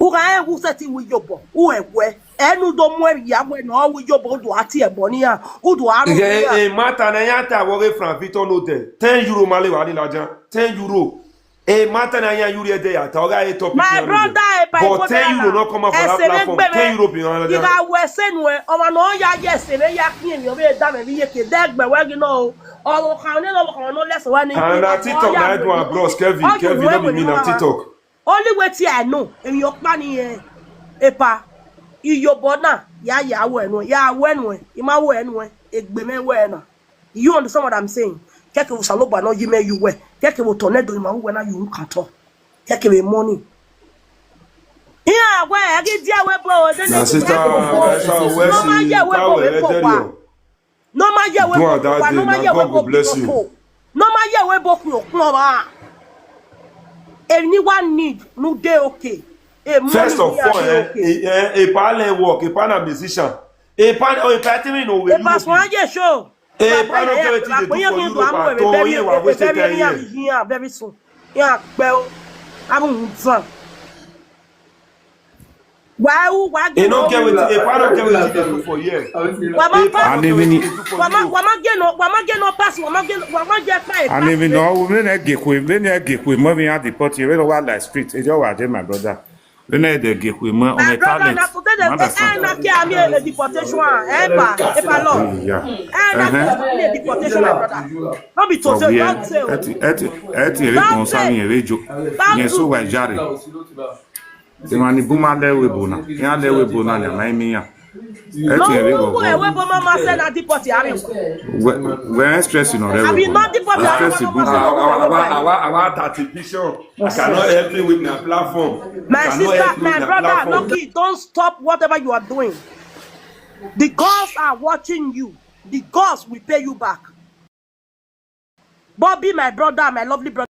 U ga e wu se ti wi yobo. U e we. Enu do mu e ya we no wi yobo do ati e bo ni ya. U do aru ni ya. E mata na ya ta wo ge Frank Victor no de. Ten euro male wa ni lajan. Ten euro. E mata na ya yuri e de ya ta o ga e top. My brother, e pa but ten euro no come out for that platform. Ten euro bi on. Iga we se nu e. O ma no ya ye se me ya kin mi o be da me bi ye ke de gbe we gi no o. Ọmọ kan ní ọmọ kan ló lẹ́sìn wá ní. And na TikTok na do am, bros. Kevin, Kevin, no be me, na TikTok. Only wetin I know, èmi ò pa nìyẹn. Epa, iyobo na, ya ya wo enu, ya wo enu, ima wo enu, egbe me wo ena. You understand what I'm saying? Keke wo saloba no yi me you we. Keke wo tornado ima wo na you can talk. Keke we money. Iya we agi dia we bo. Na sita, na sita we si ka we e tell you. No ma ye we bo pa, no ma ye we bo pa. No ma ye we bo ku okun ba. Anyone need no dey okay. First of all, eh, eh, eh, Epa le work, Epa na musician. Epa, oh, Epa tell me no we. Epa so aye show. Epa no get wetin dey do for Europe at all. Ye wa waste time here. Very soon. Yeah, well, I'm done. Why who why e no get wetin Epa no get wetin dey do for here. Wama pass. Wama wama get no wama get no pass wama get wama get pa. And even no we na get kwe we na get kwe mo we at the party we no wa like street e just wa dey my brother. We na dey get kwe mo on a talent. My brother na today dey say I na ke am a deportation eh pa e pa law. Yeah. I na ke am a deportation my brother. No be to say don't say. Eti eti eti ere kon sa mi ere jo. Yen so wa jare. Imani buma le we bona. Ya le we bona ni ama imi ya. No, no, no, we bo mama say na deport ya mi. We we stress no re. I be not deport ya. Stress bu. Our our our our that vision. I cannot help me with my platform. My sister, my brother, Lucky, don't stop whatever you are doing. The gods are watching you. The gods will pay you back. Bobby, my brother, my lovely brother,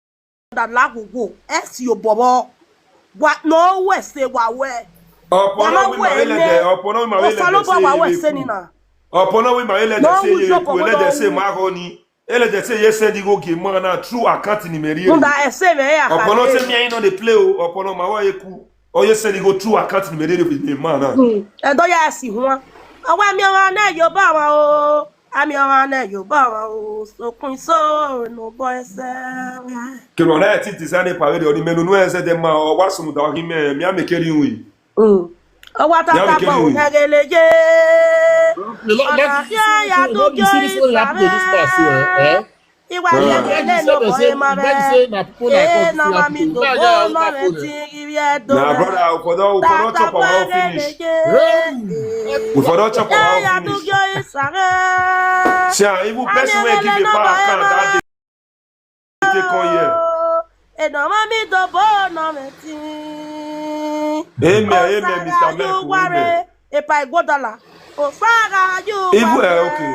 lagogo, S yo bobo. Wa no we se wa we. Opono we ma ele de, opono we ma ele de. Osalobo wa we se ni na. Opono we ma ele de se ye ku ele de se ma ho ni. Ele de se ye se di go ge ma na true account ni meri. Nda ese me ya. Opono se mi ayi no dey play o. Opono ma wa ye ku. O ye se di go true account ni meri de ma na. E do ya si ho. Awa mi awa na yo ba wa o. Ami awa na yo ba wa o. So kun so no boy se. Ke no na ti ti sa ne pa we de o ni menu no e se de ma o wa su mu da o hi me mi a me keri wi. Mm. Awa ta ta ba o na gele je. Ona ya ya du yo isame. Iwa ya gele no boy ma be. Eh, na ma mi do bo no me ti iri e do. Na brother, for don for don chop am finish. We for don chop am finish. Sha, even person wey give a power account that day take come here. E no ma mi do bo no me ti. Amen, amen, Mister Miracle, amen. E pa igbodala. O fara ju. Even eh, okay.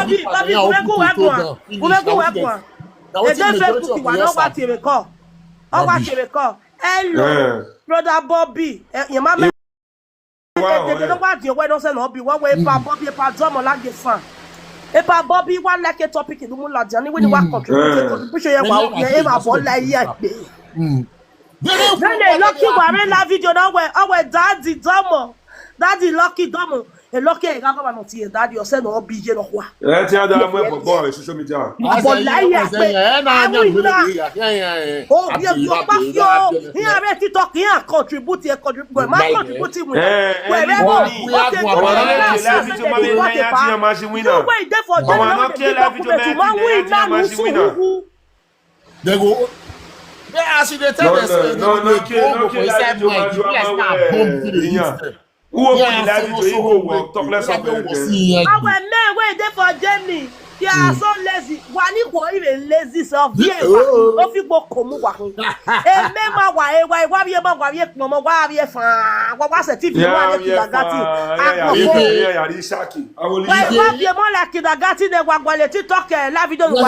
Bobby, Bobby, kumegu wegwa. Kumegu wegwa. Eje Facebook wa no wa tiebe call. O wa tiebe call. Hello, brother Bobby. Eh, your mama. They don't want your way, don't say no, be one way, pa Bobby, pa drum, like the fan. Epa Bobby, one like a topic in the Mula Johnny when you want contribution, contribution, yeah, well, yeah, Epa Bola, yeah. Then they lucky were in that video now where our daddy Domo, daddy Lucky Domo, a lucky I got one here, daddy, your son or B J no wa. Ẹ ti ada mú ẹ̀bùn bọ́ ẹ̀ social media. Bola, yeah, yeah, yeah, yeah, yeah, yeah. Oh, yeah, you back yo. Here I TikTok here contribute here contribute. My contribute him. Wherever Ọmọ náà kí ẹ láti ọmọ náà kí ẹ láti ọmọ ṣe win náà. Wait there for Ọmọ náà kí ẹ láti ọmọ ṣe win náà. They go. Yeah, as you dey tell us, no, no, no, no, no, inside mind, you like na bomb to the east. Who open the live video? You go work. Talk less of it. Our men wey dey for Germany, they are so lazy. Wani ko even lazy self. Yes, no fit go komu wa. E me ma wa e wa e wa bi e ma wa bi e kpon mo wa bi e fa. Wa wa se T V wa bi e kidagati. Akoko. Yeah, yeah, yeah, Ishaki. Wa e wa bi e mo like kidagati de wa gwa le TikTok eh, live video wa wa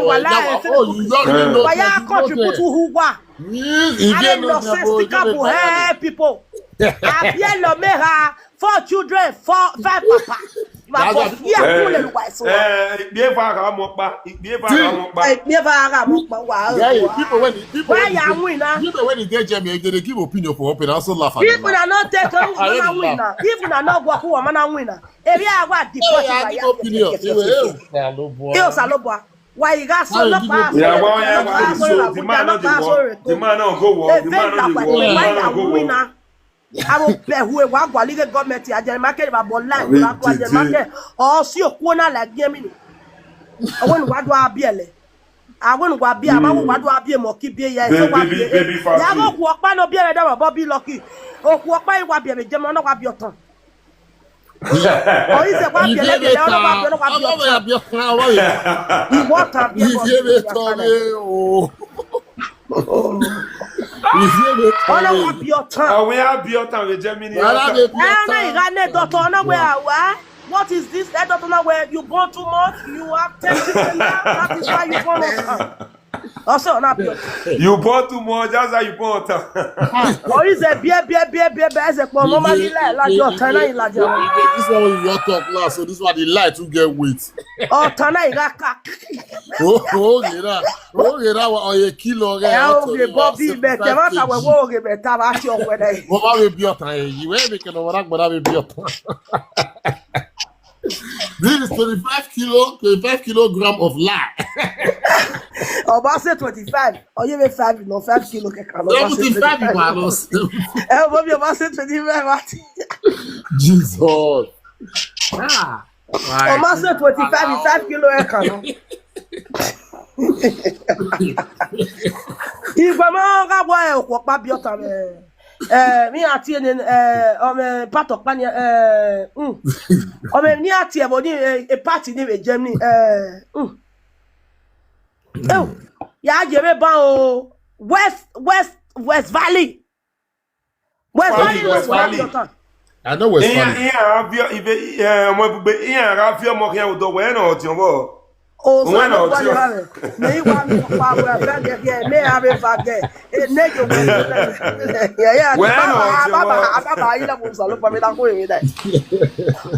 wa la. Oh, you don't know. Wa ya contribute who wa. If you know the boy, People. Abie lo me ha four children, four five papa. Ma for fear kule lu wa so. Eh, ìgbé fara mọ́ pa, ìgbé fara mọ́ pa. Ìgbé fara mọ́ pa wa. Yeah, people when people Why you win now? People when they get Germany, they give opinion for open, also laugh at. People are not take on one winner. People are not work who man winner. If you are what the Yeah, I give opinion. Yo Salobo. Why you got so no pass? Yeah, why why why so the man not the work. The man not go work. The man not the work. The man not go work. Abo pe hu e wa gwa lige government a je ma ke ba bo line wa gwa je ma ke o si oku na la ge mi ni. Awon wa do abi ele. Awon wa bi ama wa do abi mo ki bi ya so wa bi. Ya go ku opa no bi ele da bo bi lucky. Oku opa wa bi me je mo no wa bi otan. O ise wa bi ele bi le o wa bi o wa bi otan. Iwo tan bi o. Ìfẹ́ mi tọ́ mi o. Ìfẹ́ mi tọ́ Ọlọ́run mi. Abi ọ̀tàn. Àwọn yà bí ọ̀tàn rẹ̀ jẹ́ mí ní Wàhálà ọ̀tàn. mi bí Ẹ̀rọ ìhà ní dọ̀tọ̀ ọ̀nà wẹ̀ àwa. What is this? Ẹ dọ̀tọ̀ náà wẹ̀ you born too much, you have ten children now, that is why you born ọ̀tàn. Ọ̀sẹ̀ ọ̀nà àbí ọ̀tàn. You born too much, that's why you born ọ̀tàn. Oríṣi bíẹ́ bíẹ́ bíẹ́ bíẹ́ bẹ́ẹ̀ ṣe pọ̀ mọ́ máa nílẹ̀ lájọ ọ̀tàn náà ìlàjọ. This one wey you wan talk now, so this one the light too get weight. Ọ̀tàn náà ìhà ká. Oge na, oge na wa oye kilo ge. Ẹ oge bọ́ bí bẹ̀tẹ̀ má ta wẹ̀wọ́ oge bẹ̀tẹ̀ bá ṣe ọ̀pẹ náà. Wọ́n bá wẹ̀ bí ọ̀tàn yẹn yìí, wẹ́ẹ̀ mi kẹ́nà wọn náà gbọ́dọ̀ wẹ̀ bí ọ̀tàn. This is twenty-five kilo, twenty-five kilogram of lie. Ọba say twenty-five. Ọyẹ mi five no five kilo kẹkẹ lọ. Ọba say Seventy-five twenty-five. minus. Ẹ o bọ bí ọba say twenty-five àti. Jesus. Ah. Ọba say twenty-five is five kilo ẹ kàn lọ. Ìgbà máa ń ká wọ ẹ̀ òkú ọ̀pá bí ọ̀tá rẹ̀. Eh, mi àti ẹni eh, ọmọ eh, part of pani eh, mm. Ọmọ mi àti ẹ̀bọ̀ ní eh, a party ní Germany. Eh, mm. Oh, yà á jẹ́ mi bá o West West West Valley. West Valley ló West wà Valley. Lọ́tàn. I know West Iyan Valley. iyan avio ibe eh ọmọ ibùgbé iyan ara fi ọmọ yẹn ò dọ̀wọ́ ẹ̀ náà ọ̀tí ọwọ́. O Where sọ now, wọ́n Tio? Rẹ̀ ní ìwà mi pa wẹ̀ fẹ́ gẹ̀ gẹ̀ mí àbí fa gẹ̀ ẹ̀ ní ìjọ wẹ̀. Yẹ̀yẹ́ àti Where now, bàbá Tio? bàbá bàbá ayé lẹ́kùn sọ̀rọ̀ pàmì náà kó èmi dà.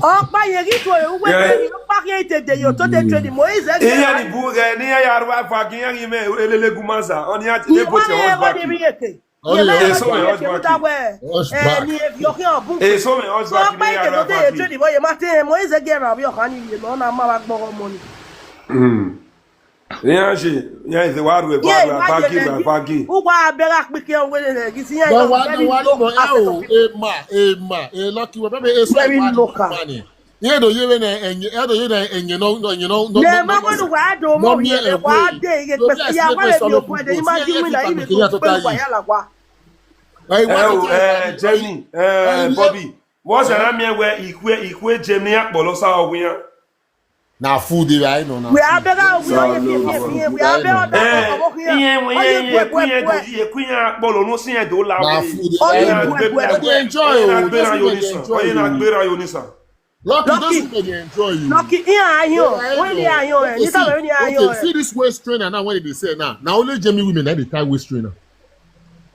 Ọ̀pá yẹn kí tó ewu wẹ̀ Yeah. tẹ̀lé ló pa kí ètè dè yóò tó dé tẹ̀lé mọ́ ìṣe Iyan ni bu rẹ̀ ní yàrá wa fa kí yẹn rí mẹ́ elele gumanza ọ̀ni àti Ìwọ ebo ti yẹn ọ̀hún wọ́n baki. ní mi ètè. Oh, Yẹn yeah. náà Èso wọ́n mi ní husband. ètè mú dáwẹ́. Hush Ẹ back. ní èfi ọkẹ́ ọ̀bùn. Èso mi Sọ husband pé ní ètè yàrá tó dé baki. ètò ìdìbò yẹn máa tẹ́ ẹ mọ́ ìṣe gẹ̀rẹ́ àbí ọ̀kan ní ìyẹn lọ́nà máa wá gbọ́rọ̀ mọ́ ni. Iyan ṣe iyan ìṣe wàá rẹ̀ Yé fagi rẹ̀ fagi. Wúwa abẹ́rẹ́ pínpín owó rẹ̀ kì í sí yẹn But lọ why very no why low no asset oh of people. Emma Emma eh lucky well maybe it's Very like local. Money. Yeye do yeye na enye yeye do yeye na enye no no enye no no. Ní ẹ má wọ́n ní wàá dùn ọmọ mi ẹ̀ wàá dé iye pé ìyàwó ẹ̀ ní òkú ẹ̀ ní má yí wí náà yí mi tó pé wà yà là wá. Ẹ o ẹ Jenny ẹ Bobby wọ́n ṣe ara mi ẹ wẹ ìkú ìkú ẹ jẹ mi àpọ̀ lọ́sà ọ̀gbìn yẹn. Na food dey right no na. Wí abẹ́rẹ́ wí ọyẹ fi fi fi wí abẹ́rẹ́ ọ̀dà ọmọ kí Iye yẹn mo ọyẹ ye bu ye ẹ̀bù ku ye ẹ̀bù do ẹ̀. ji ye ku ye akpọ̀lọ̀ no si ye do la Na we. food dey Ọyẹ right. bu ẹ̀bù I ẹ̀bù dey ẹ̀. Enjoy o. Oye na gbera yo ni san. Oye na gbera yo ni san. Lucky Lucky. Those people dey enjoy you. Lucky iye ayo Yeah, I wọ́n ní know. ayo ẹ̀ Okay, ní sábà see, ní ayo okay, ẹ̀. See this waist trainer now wey dey sell now. Na only Jemi women na dey tie waist trainer.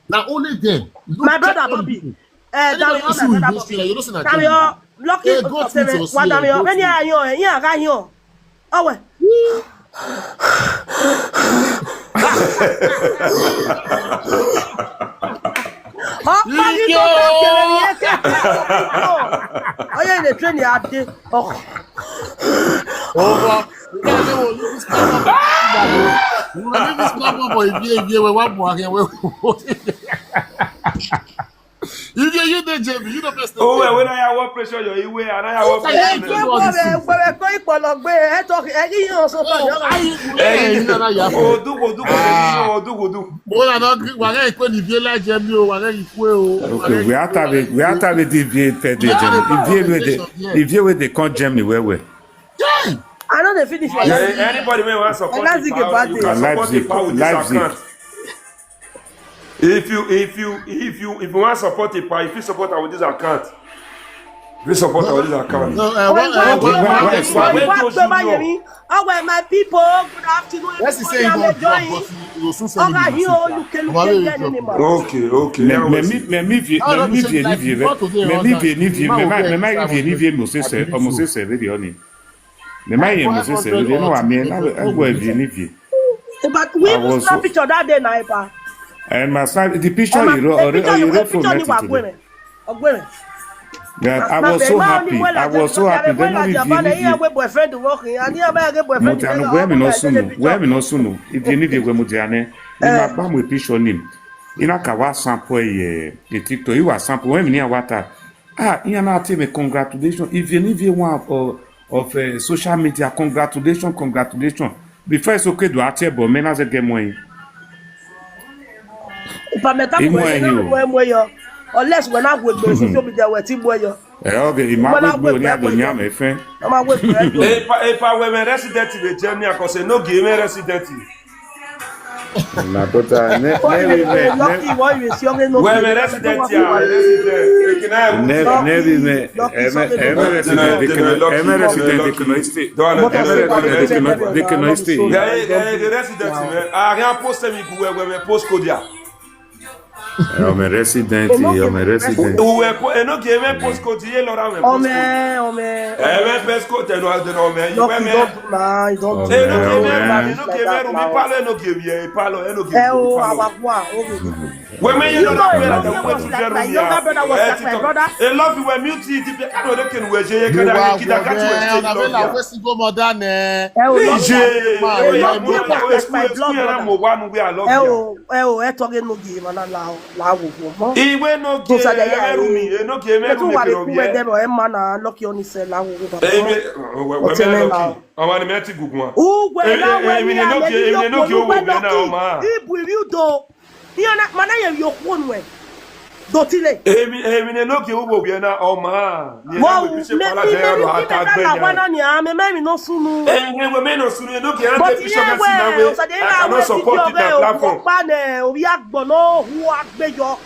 Na only them. No My brother check Bobby. people. Ẹ Anybody Damiọ ask my you with brother waist Bobby. trainer, you know say na Damiọ lucky Eh, go fit us, wa yeah, Damiọ go wọ́n ní fit. ayo ẹ̀ yín àga yín o. Owe. Ọkpagide ọkpagide ni eke. Onye na-etrain ya adị. Oh. Over. You guys say, "Oh, leave this platform for Ibi, Ibi, we want more here, we." If you, you dey J B, you know best. Oh, well, when I want pressure, you way, and I want Hey, pressure. come on, man. Ekwere ko ikpọlọgbe eto egi ihe ọsọ Oh, tọjọ. I, hey, you know that you have to. Odugu, odugu, odugu, odugu. Wọ́n yà náà wà á yẹ pé níbi ẹ̀ láì jẹ́ mi o, wà á yẹ kí kú ẹ̀ o. Okay, we are having we are having the V A per day, Germany. The V A wey dey the V A wey dey come Germany well well. I no dey finish for Eh, Leipzig. Anybody wey wan support Leipzig the power, about you this. can support the Leipzig, power with this Leipzig. Account. If you if you if you if you wan support the power, if you support am with this account, if you support am with this account. No, uh, one, uh, Wait, one, wait, one, wait, next one. wait, wait, wait, wait, wait. Oh, well, my people, good afternoon. Let's say you Everybody, don't I'm drop, enjoying. but you will soon send Oga me here, the oh, message. look, look, Oga, look, we look, drop. look. Okay, okay. Me That me was me it. me me vie Ah, me no, me no, vie ni like, vie you want to do me it me on vie time. ni vie You me know, ma okay, me ma I vie ni will vie do mo it. se I se will mo do se it. se vie ni. Me ma ye mo se se vie ni no wa me na e go vie ni vie. But we I even was snap so picture that day, Naiba. And my side the picture Emma, you wrote the or picture, you the wrote for picture me ni wa today. Gwere. Ogwere. Yeah, I was so happy. I was so happy. Then I When really I feel Jabana, it. yeah, we boyfriend working, and yeah, my boyfriend. Mutiano, where me no sunu, where me no sunu. If you need it, where Mutiane, you might bam with picture name. You know, kawa sample ye, the TikTok, you are sample, where me near water. Ah, you know, tell me congratulations. If you need you one of, of uh, social media, congratulations, congratulations. Before it's okay, do I tell, but men as a game way. If I met up Imo with you. you, when we are, unless when I would go social media, where Tim where you. Eh, okay, you might go near the nyam, eh, friend. I'm a wait for you. If I, if I were a resident in Germany, I could say no game resident. Na tota ne ne we me Lucky, why you see only no. Where me resident here, resident. You can have ne ne we me eme eme resident de kino eme resident de kino state. Eme resident de kino de kino state. Yeah, yeah, yeah, the resident, man. I can post them in Google, where me post code here. Eme resident, eme resident. Who were po-, eh, no game, eh, post code here, Laura, me post code. Ome, ome. Eh, me post code, eh, no, I don't know, man. You Lucky were me. don't do na, you don't do Eh, no Oh, game, man. eh, no game, eh, Rumi Palo, eh, no game, eh, Palo, eh, no game, Eh, oh, Rumi Palo. our one, oh. When me, you You know, know, that you brother, know, that was was like very my Rumi, younger ah. brother was Eh, like my TikTok. brother. Eh, love you, eh, mute it, if you can't, they can wear, you You can't, are you can't catch good, you, man. eh, I'm love not you. West Igbo mother, ne. Eh, oh, Hey, love Jay, you. oh, Eh, yeah, love mo you, na was West like my Coast, blood we are brother. mo wa mo we are love Eh, you. oh, eh, oh, eh, talking no game, and la, la, wo, wo, mo. Iwe no So, game, so, yeah, eh, Rumi, eh, no game, eh, Let's Rumi, what eh, we Rumi, cool eh. Them, or Emma, na, lucky on his, eh, la, wo, wo, Eh, mo. me, oh, we, we, What's your me name lucky. now? I want to meet you, good one. Ugwe Eh, na eh, we eh, ni mi ni ame no ke, ni eh, mi ni no yokwo ke, lugbe ugwe na, doki. ma. Ibu iri udo. Ihe na mana ye yokwo nwe. Dotile. Emi, emi ne no ke ugbo we na, oh, ma. Ni Wow, na we me pise pala me je me ro me ata me gbe na ya. wana ni ame me mi no sunu. Eh, eh, we me no sunu, no ke ya But te ye pise ga si na we we. o sa de I na cannot we support ti it na yo we o platform. pa ne o ya gbo no hu agbe yo.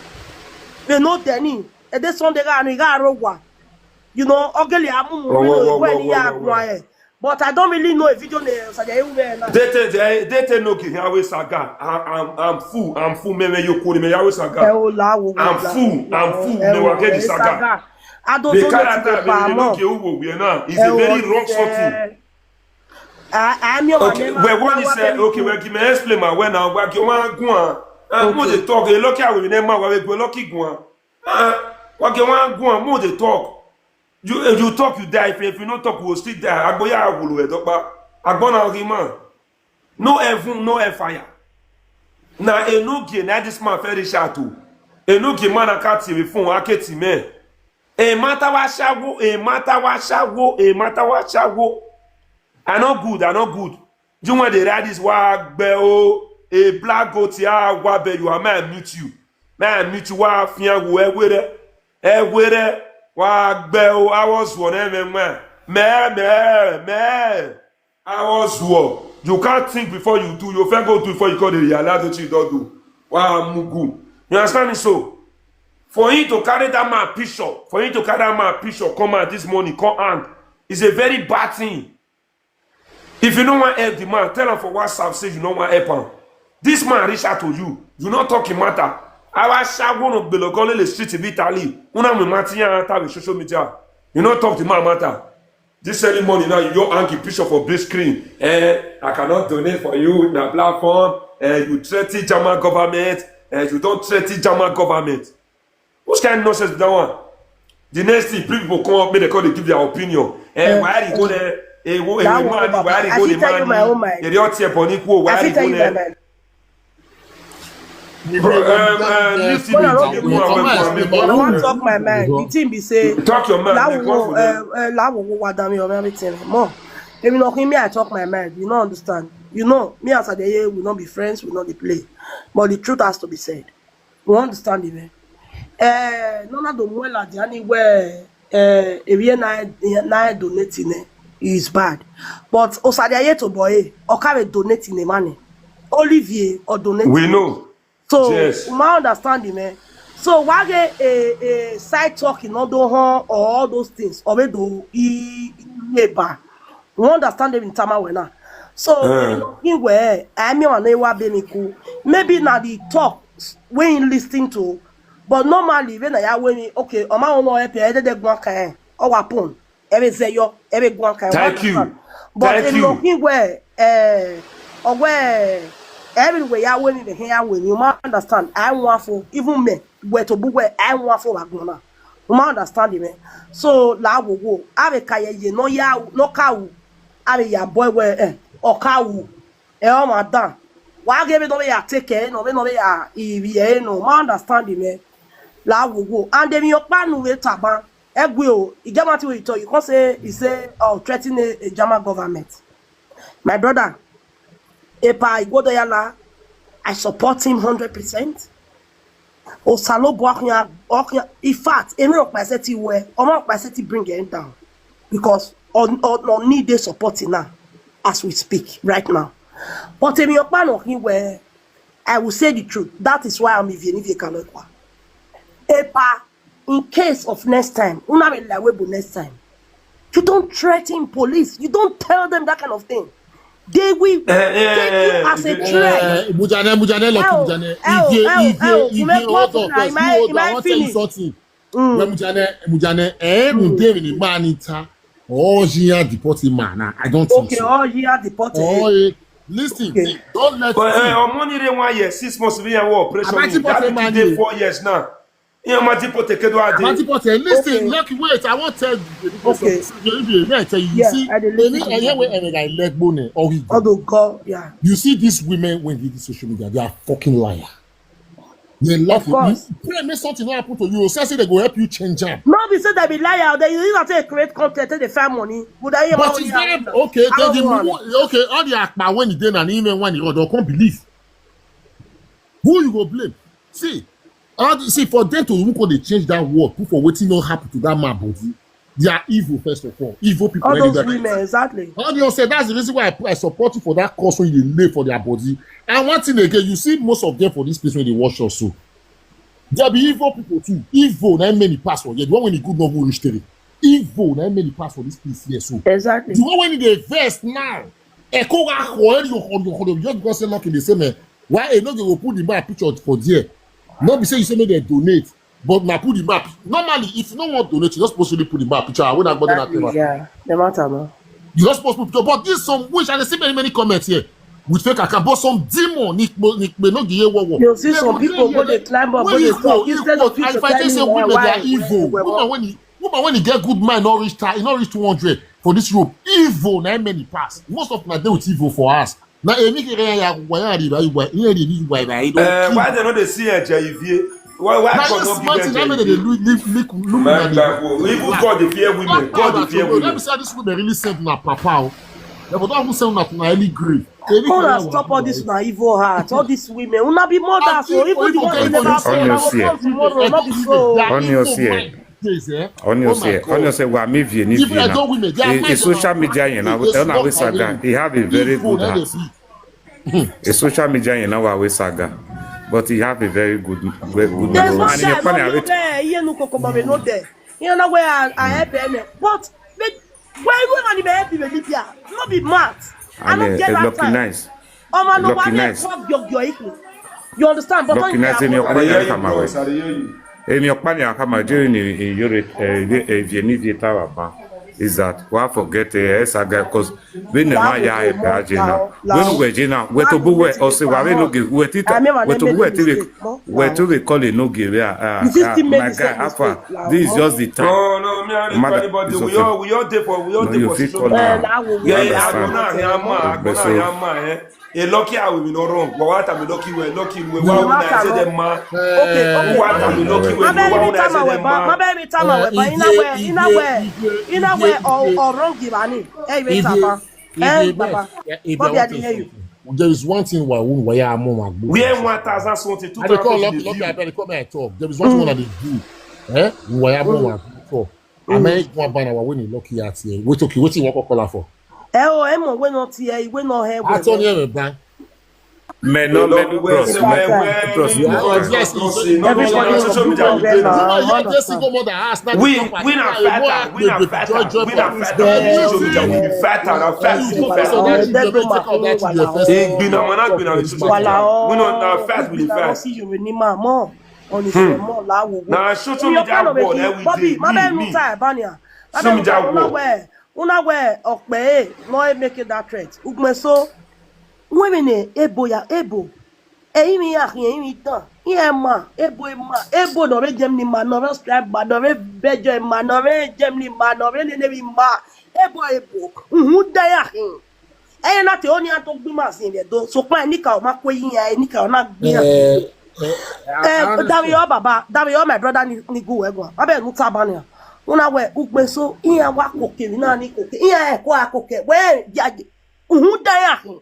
They know Denny. E de Sunday ga ni ga ro wa. You know, ogele amu mu Wo, mi wo, no wo, we wo, ni wo, ya wo, gwa wo. E. But I don't really know a video ne o sa de e we na. Dete, de-, dete no ke ya we saga. I, I'm, I'm full. I'm full. Me, me yo kuri me ya we Ẹ saga. o la wo wo I'm la full, wo I'm wo, full, ẹ me o, wa get ẹ the saga. Saga. Ado The to character to me pa no mo. ke ugbo we na. It's Ẹ a o, very wrong ẹ, something. a a mi o wa Okay, me ma well, what wa you wa say? pe Okay, mi. Well, give me explain my when now. What you want go on? Ah, mo Okay. dey talk. A lucky I will never wa we go lucky go on. Ah, what you want go on? Mo dey talk. You, if you talk, you die. If, if you no talk, we will still die. Agboya agulu e dokpa. Agbona ogi man. No heaven, no hellfire. Na enoge na this man very sharp o. Enoge man na cut him phone, aketi me. E matter wa shawo, e matter wa shawo, e matter wa shawo. I no good, I no good. You want the ride this wa gbe o. A black goat ya wa be you are man mute you. Man mute you wa fian wo e were. E were wa gbe o. I was one me man. Me, me, me. I was war. You can't think before you do. You first go do before you call the realize what you don't do. Wa mugu. You understand me so? For him to carry that man picture, for him to carry that man picture, come out this morning, come hang. It's a very bad thing. If you no want help the man, tell him for WhatsApp, say you no want help him. This man reach out to you. You no talk him matter. Our shago no belogole the street of Italy. Una me mati ya ta with social media. You no talk the man matter. This ceremony now, you don hang a picture for big screen. Eh, I cannot donate for you with my platform. Eh, you threaten German government. Eh, you don threaten German government. Which kind of nonsense be that one? The next thing, people come up, make they come dey give their opinion. Eh, why they go there? Eh, wo- eh, that one, man, why they I go fit there, tell you my own man? Mind. They dey hot here for Nikwo, I why fit they tell go you my there? Mind. Bro, um, um, you see When I the don't people people are come out, welcome, people I are want welcome. Talk my mind. The thing be say, Talk your mind, that make one will, for them. Uh, uh, that will go down me or everything. More. If you know me, I talk my mind. You don't understand. You know, me as I dey here, we not be friends, we not dey play. But the truth has to be said. We understand it, man. Eh, none of the mwela the anywhere eh area na na donating eh, is bad. But Osade Aye to boy, Okabe donating the money. Olivier or donating. We know. So Yes. Uma understand him, eh? So why get a, a side talking, not do hon or all those things, or we do e labor. We understand them in Tama wena. So Eh. In where I mean, I never be me cool. Maybe now the talk when he listening to, but normally when I when he, okay, Oma Omo Epe, I did one kind, or weapon, every zeyo, every one kind. Thank you. But Thank in you. Looking where eh or where everywhere ya when me here when you ma understand. I want for even me where to be where I want for Agona. You ma understand me. So la wo wo. Ave kaye ye no ya no kawu. Ave ya boy where eh or kawu. Eh, oh, madam. Why give it over your take care? No, no, ya, if you no, ma understand me. La wo wo. And then your plan no wait taban. Egwe o, you get what you talk. You can't say, you say, oh, threaten a, a German government. My brother, Epa Igodoyala, I support him hundred percent. Osalo Bwaknya, Oknya. In fact, Emi Okpaseti where, Oma Okpaseti bring him down. Because on, on, on need they supporting now, as we speak right now. But Emi Okpano him where, I will say the truth. That is why I'm Ivie Nivie Kalekwa. Epa, in case of next time, una be like we next time. You don't threaten police. You don't tell them that kind of thing. They will Eh, eh, take you eh, as a eh, threat. Eh, Mujane, Mujane, lucky Ow, Mujane. Ow, Ivie, ow, Ivie, ow, Ivie, Ivie, hold on first. Am I, am I Hold on, I want to tell you finished? Something. Mm. Well, Mujane, Mujane, eh, Mujane, ni manita. Oh, she had deported man. Nah, I don't think Okay, so. Oh, he had deported. Oh, eh, listen, Okay. Don't let But me. Uh, on money they one year, six months we have operation. Am I That deported man dey here? Four years now. Yeah, Mati Potekedo Ade. Mati Pote, listen, Okay. Look, wait, I won't tell you. Okay. Let me tell you, you Yeah, see, I dey listen any to you. Anywhere and I leg bone or he go. Although God, yeah. You see these women when they do social media, they are fucking liar. They lie. Of course. You pray make something not happen to you. Say, say they go help you change am. No, be say they be liar. They use that to create content, they find money. Would I hear But about it's it? Not okay. I Then don't the want. People, okay, all the akpa when he did an email when he don't come believe. Who you go blame? See, all the, see for them to even go they change that word. Put for waiting not happen to that man body. They are evil first of all. Evil people. All those Anywhere. Women, exactly. All you say that's the reason why I, put- I support you for that cause when you lay for their body. And one thing again, you see most of them for this place when they wash your soul. There be evil people too. Evil, na many pass for here. The one when the good not go reach there. Evil, na many pass for this place here so. Exactly. The one when they vest now. Echo wa hori yo hori yo hori yo. Just because say lucky the same. Eh, why e no go put the man picture for there? No be say you say make they donate, but na put the man. Normally, if you no want donate, you not supposed to put the man picture. When I got that Exactly, paper, yeah. The matter, no. You not supposed to put. But this some wish and I see many many comments here with fake account. But some demon, Nick, Nick, may not give what. You see They some go people there, go they climb up, where go they is talk. Go? Instead of you If to I tell just say me women, why, they are why, evil. Why, why, Woman when he, woman when he get good mind, not reach ti- he not reach two hundred for this rope. Evil, na many pass. Most of them are there with evil for us. Now, eh, make it ya why are you why you why you why you don't Uh, why they no dey see Eje Ivie? Why why Now God this no give man Eje thing, I mean, they Ivie? Look, look, look, look Man, at God, oh, even God dey fear women. God dey fear Let me women. Say this woman really send na papa. Oh. They would not send na na any grave. They need Come to and know stop what all this una evil heart. All these women. Una be mothers. So Evil, even the evil, ones who evil, never evil. Born, I will Honest here. Come tomorrow. Not be so. That Honest evil here. Mind. Yes, eh? Honest Oh my here. God. Honest here. Wa mi vie ni Even vie na. Edo women, they are A, a social media yẹn na They na we smoke saga. Away. He have a very Evil, good let heart. Them see. A social media yẹn na wa we saga. But he have a very good very good There's no And in your time. Plan No, no, there. You know, Coco Bobby, no there. You know where I I help them. But wait, why you want to help me, Libya? No be mad. I And don't eh, get eh, that lucky time. Nice. Ọmọ ló wá Lucky ní nice. Ẹ̀kọ́ gbọ̀gbọ̀ ikùn. You understand? But Lucky don't nice in your I dey hear plan you, kama bros. I dey hear you. In your plan kama jeri ni yore eh vie ni vie tawa ba. Is that we forget eh, esa guy because we never ya epe aje now. We no we je now. We to bu we o se wa we no give we tita. We to bu we ti we we to we call it no give ya. My guy, how far? This is just the time. No, no, me and anybody. We all we all dey for we all dey for social media. Yeah, I go now. Eh, lucky how we no wrong. But what am lucky we lucky we wa una say dem ma. Okay, okay. What am lucky we wa una say dem ma. Ma be mi tama we ba, ma be mi tama we ba. Ina we, ina we, ina we o o wrong gibani. Eh, we tama. Eh, baba. Bobby, I dey hear you. There is one thing why we why am on agbo. We have one thousand something, two thousand. I dey call lucky, lucky. I dey call me I talk. There is one thing I dey do. Eh, why am on agbo. Ame gwa bana wa we ni lucky at here. Wait, okay, wetin you wan call her for? Eh, oh, eh, mo, we no ti, eh, we no, eh, we. Attorney, eh, ba. Men no men bros. Everybody social media. We we na fighter, we na fighter, we na fighter. We be fighter, na fight we dey fight. Igbina mana gbina social media. We no na fight we dey fight. See you ni ma mo. On the phone, more la wo. Na social media war na we dey. Bobby, ma be no tie bania. Social media war. Una we okpe eh, no e make that threat. Ugme so, we me ne ebo ya ebo. E imi ya hin imi tan. Iye ma, ebo e ma, ebo no re jem ni ma, no re subscribe ma, no re bejo e ma, no re jem ni ma, no re ne ne ma. Ebo ebo. Uhun da ya hin. Eye na te oni an to gbi ma sin le do. So pa ni ka o ma kwe yin ya, ni ka o na gbi ya. Eh, Dario baba, Dario my brother ni ni go we go. Abe nu ta ba ni. Una we ugbe so iya wa koke ni na ni koke. Iya e ko akoke. We ya uhun da ya hin.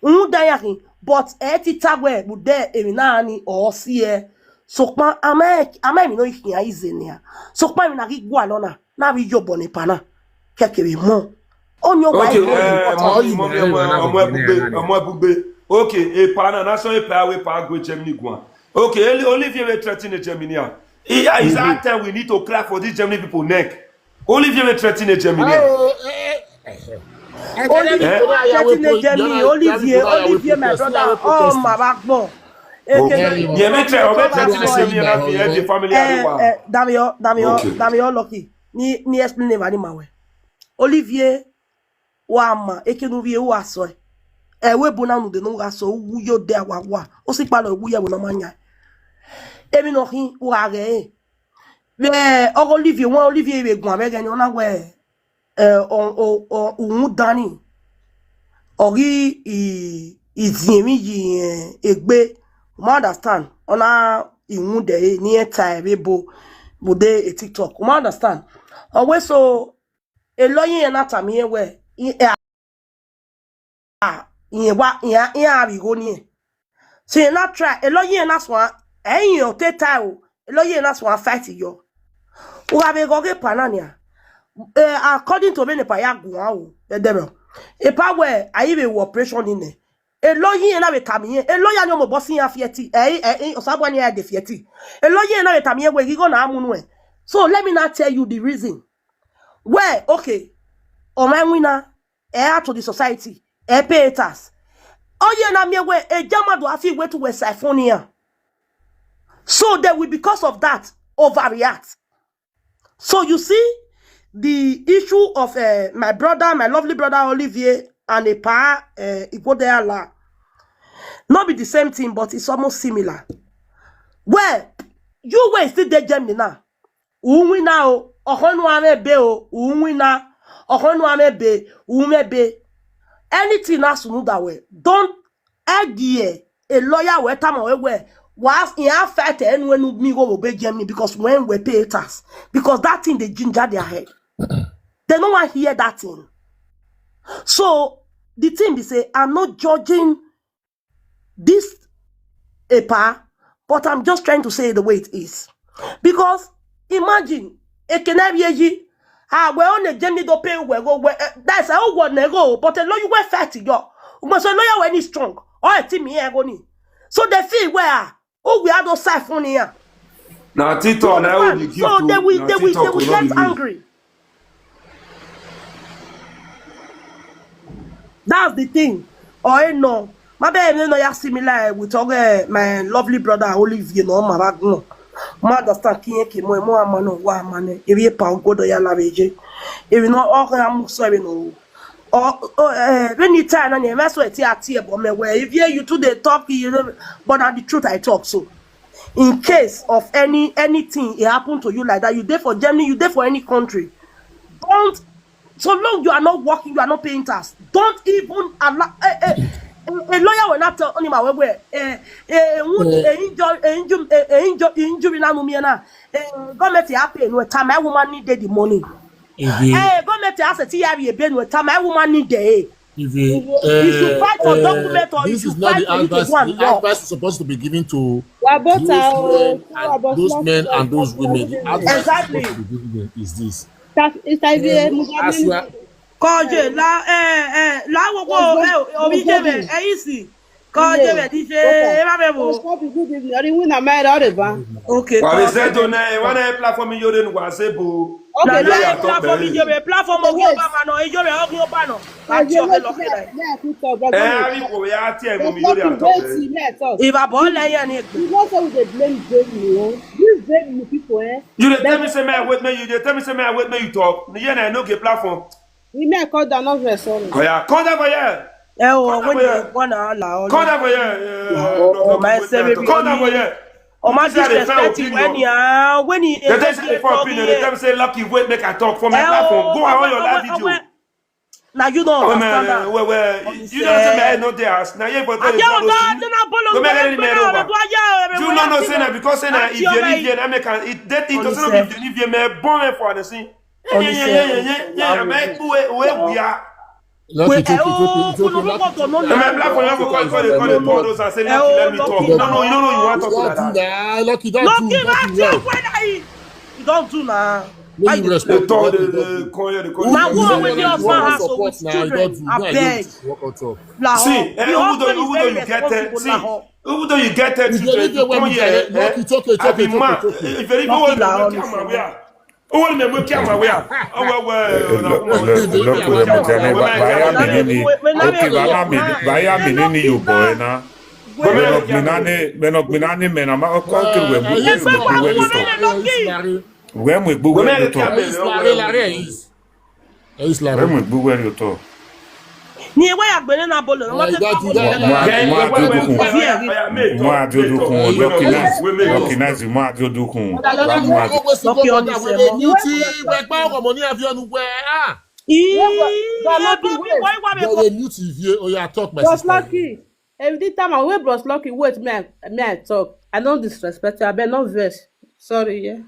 Uhun da ya hin. But e ti ta we bu de emi na ni o si e. So pa ama ama emi no ihin aize ni a. So pa emi na gi gwa lona. Na bi yo bone pana. Kekere mo. Onyo wa. Okay, eh, mo mo mo mo ebugbe, mo ebugbe. Okay, e pana na so e pa we pa go Germany gwa. Okay, Eli- Olivier will threaten the Germany. Ah. He- ah, It's high time we need to cry for these Germany people neck. Olivier will threaten the Germany. Ah. Oh, eh, eh, eh. Olivier Eh? Threaten the Germany. Olivier, Olivier, my brother. Oh, my backbone. Okay. Yeah, me try. Me try to say me and the family. Eh, eh, Damio, Damio, Okay. Damio, lucky. Ni ni explain ni ma we. Olivier, wa ma, eke nu vie wa so. E we bona nu de no ga so wu yo de wa wa. O si pa lo wu ye wo no manya. Emi no hin wa re. We o Olivier, won Olivier we gun abege ni ona we. Eh, o o o un dani. Ori i i zin mi yi eh, egbe. Mo understand. Ona iwun de eh, ni eta ebe bo bo de e TikTok. Mo understand. Always so e lo yin na ta mi e we. I- eh, ah, yin wa yin a- yin a bi go ni. So you not try. E lo yin na so. Eh, yin o te ta o. E lo yin na so fight yo. U ga be go ge panania. Eh, according to me ne pa ya gun a o. E de bro. E pa we ayi be wo operation ni ne. E lo yin na be ta mi yen. E lo ya ni o mo bo si ya fieti. Eh, eh, eh, o sa bo ni ya de fieti. E lo yin na be ta mi yen we gi go na amunu e. So let me now tell you the reason. Well, okay. O my winner, eh, out to the society, eh, pay haters. Oh yeah, na me we e jama do afi we to we siphonia. So they will, because of that, overreact. So you see the issue of uh, my brother, my lovely brother Olivier and a pa uh, Ikwodeyala. Not be the same thing, but it's almost similar. Well, you were still there, Germany now. Unwina o, ohonu ame be o, unwina, ohonu ame be, ume be. Anything na sunu that way. Don't argue a lawyer we tama we we. Was in a fight and when mi go be Germany because when we pay tax. Because that thing they ginger their head. They don't want to hear that thing. So the thing be say, I'm not judging this epa, but I'm just trying to say the way it is. Because imagine, ekenebi eji, ah, we on a journey do pay we go we. Eh, that's how we na go. But a lawyer we fight yo. We so lawyer when is strong. Oh, a team here go ni. So they feel where oh we are those side phone here. Now TikTok now will be So they will they will they will get angry. That's the thing. Oh no. My baby, no, you similar with okay, my lovely brother Olivier, no, my bag no. Ma understand kiyen ke mo mo ama no wa ama ne. Ebi pa ogodo ya la beje. If you know, all can move so, you know. Or, or, eh, when you try and you mess with your tear, but me, where if you, you two, they talk, you know, but now the truth I talk. So, in case of any, anything, it happened to you like that, you there for Germany, you there for any country. Don't, so long you are not working, you are not paying tax. Don't even allow, eh, eh, a a lawyer will not tell anybody where, eh, eh, who, eh, injure, eh, injure, eh, eh, injure, injury na no me na. Eh, government ya pay no time. My woman need the money. If you, eh, government ya say T R E pay no time. My woman need the. If you, you should, eh, fight for, eh, document, or this is not the advice. The advice is supposed to be given to those men and those women. The advice is supposed to be given is this. As you are, kọje la, eh, eh, la wo ko, eh, obi jebe, eh, isi. Kọje be di je, e ma be bo. Good evening. Ari win na mai da re ba. Okay. Wa be se to na, e wa na platform yo de nu wa se bo. Okay, na platform yo be, platform o ba ma no, e yo be o ba no. Ati o be lo ke na. Eh, abi ko ya ti e mo mi yo de talk. Iba bo le yan ni. You know say we dey blame Germany o. These Germany people, eh. You dey tell me say me I wait me, you dey tell me say me I wait me you talk. Yeah, na no get platform. We may come down, not very sorry. Oya, come down for here. Eh, oh, come down for here. Come down for here. Oh, my, come down for here. Oh, my, disrespect you when you are, when you, they tell me say for opinion, they tell me say Lucky, wait, make I talk for my platform. Go on your live video. Now you don't understand that. Well, well, you don't say me I know they ask. Now you for tell me. You don't know say na because say na if you, if you, I make an, it, that it doesn't, if you, if you, me born for the scene. Lucky, take it, take it, take it. Lucky, Lucky, don't do that. Lucky, don't do that. Lucky, don't do that. You don't do now. Make you respect. Now go away the husband house with children. I beg. See, eh, even though, even though you get it, see, even though you get it, you come here, eh? It's okay, it's okay, it's okay. If you even want to, Owó ni mo kí àwọn wíyà. Owó wẹ̀. Lọ́kùnrin mo jẹ́ ní báyà mi níní. Òkè bàbá mi, báyà mi níní yóò bọ̀ ẹ́ ná. Mẹ́nà gbìnà ní, mẹ́nà gbìnà ní mẹ́nà máa kọ́ kí wẹ̀ mú kí wẹ̀ mú wẹ̀ lùtọ̀. Wẹ̀ mú ìgbó wẹ̀ lùtọ̀. Wẹ̀ mú ìgbó wẹ̀ lùtọ̀. Ni ewe ya gbere na bolo. Mo adi odukun. Mo adi odukun. Lucky nice. Lucky nice. Mo adi odukun. Lucky on this. Mute. Wait, wait, wait, wait, wait. Oya, talk, my sister. Lucky. Every time I wait, Bros Lucky, wait, me, me I talk. I don't disrespect you. I bet no verse. Sorry, yeah.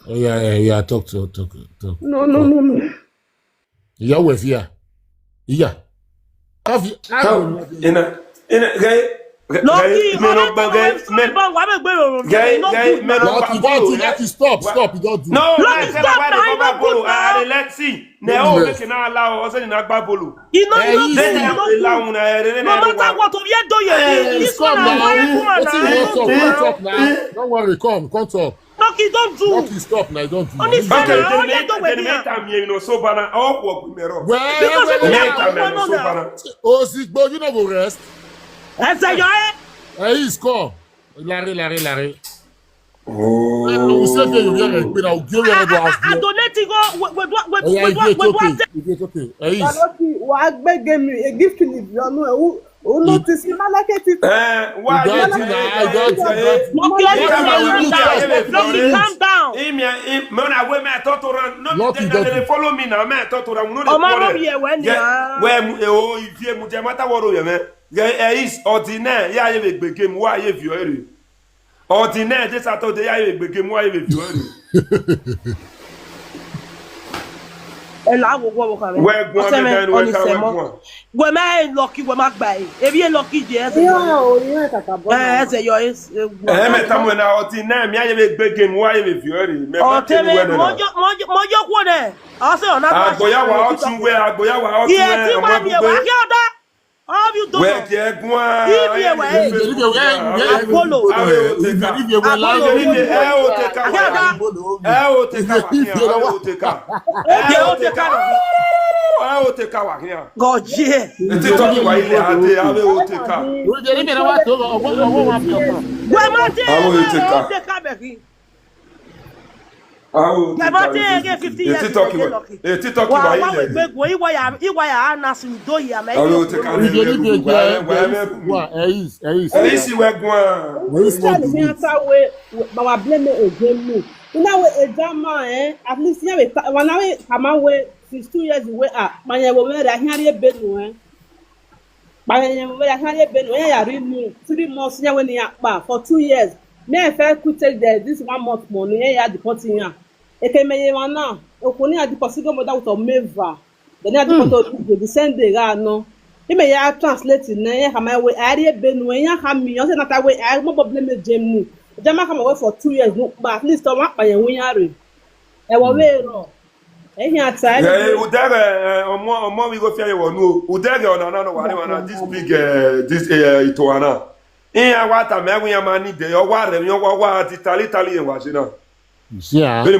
Oya, yeah, yeah, talk, talk, talk, talk. No, no, no, no. Ìyàwó ẹ̀ fìyà. Ìyà. Káfí. Ina, ina, guy, guy, me no ba guy, me, guy, guy, me no ba. Lucky, Lucky, stop, stop, you don't do. No, Lucky, stop, na, I no go, I dey let see. Na o make na allow us na gba bolo. You know, you know, no matter what, we are doing. This one na why come on now. Don't worry, come, come talk. Lucky, don't do. Lucky, stop now, don't do. Honestly, okay, now, then make, then make am here, you know, so bana. Oh, work with me, bro. Well, because well, make am here, you know, so bana. Ozigbo, you no go rest. I say, yo, eh. Hey, he's come. Larry, Larry, Larry. Oh. We say, you hear it, we now give you the house. I donate it. Go, we, we, we, we, we, we, we, we, it's okay. Hey, he's. Lucky, wa gbege mi, a gift in the, you know, who, who notice him, I like it. Eh, why you do that? I don't do that. Lucky, calm down. Lucky, calm down. Him, yeah, him, man, I wear my toto run. No, they follow me now, man, toto run. No, they quarrel. Yeah, where mu, eh, oh, if you mu, matter what, oh, yeah, man. Yeah, eh, it's ordinary. Yeah, you have a big game. Why you have your area? Ordinary, this Saturday, I will begin, why will you do it? Ela wo wo ka me. Where go on the, where go on? Gwe me Lucky, gwe ma gba e. Ebi e Lucky je ese. Yeah, o ni e kaka bo. Eh, ese yo is. Eh, me tamu na ordinary, me aye be game, why will you do it? Me ba te ni we na. Mo jo, mo jo, mo jo ku ne. Ase ona ba. Agboya wa otun we, agboya wa otun we. Ye ti wa mi e wa ki oda. How you do? Where the one? If you were, Apollo. Apollo. God, yeah. Eti talk wa ile ate, ave o teka. Where my dear? Ave o teka. Awo, Ẹ bá tẹ ẹ gé fifty years, ẹ jẹ́ lọ́kì. Etí tọ́kì Wà wá wà wẹ̀ ilẹ̀. Pé gbọ́ ìwà yà ìwà yà á na sùn dó yìí àmọ́ Awo, ẹ̀yìn take òkú. Out We dey give you a every girl. Why every Why, Eris, Eris. Eris, where go on? This This one child be be it. Answer wey, but I blame me again me. You know we a drama, eh? At least yeah we ta- when I we come out we since two years away ah, my yeah we were here here benu eh. My yeah we were here here benu eh. Yeah, real me three months yeah when yeah pa for two years. Me I felt could take the this one month money yeah yeah the party yeah. Eke me ye wana okoni adi kosigo moda uto meva. Then adi koto the same day ga no. Ime ya translate na ya kama we ari ebenu ya kami yo se na ta we ari mo problem Germany. Jama kama we for two years no but at least o wa pa yen we are. E wo we ro. E hin ata e. Udere ọmọ ọmọ wi go fi aye wonu. Udere ona na no ware wana this big eh, this eh, ito ana. Iya wa ta me wi ya mani de yo wa re yo wa wa ti tali tali e wa se na. You see, ah? Very,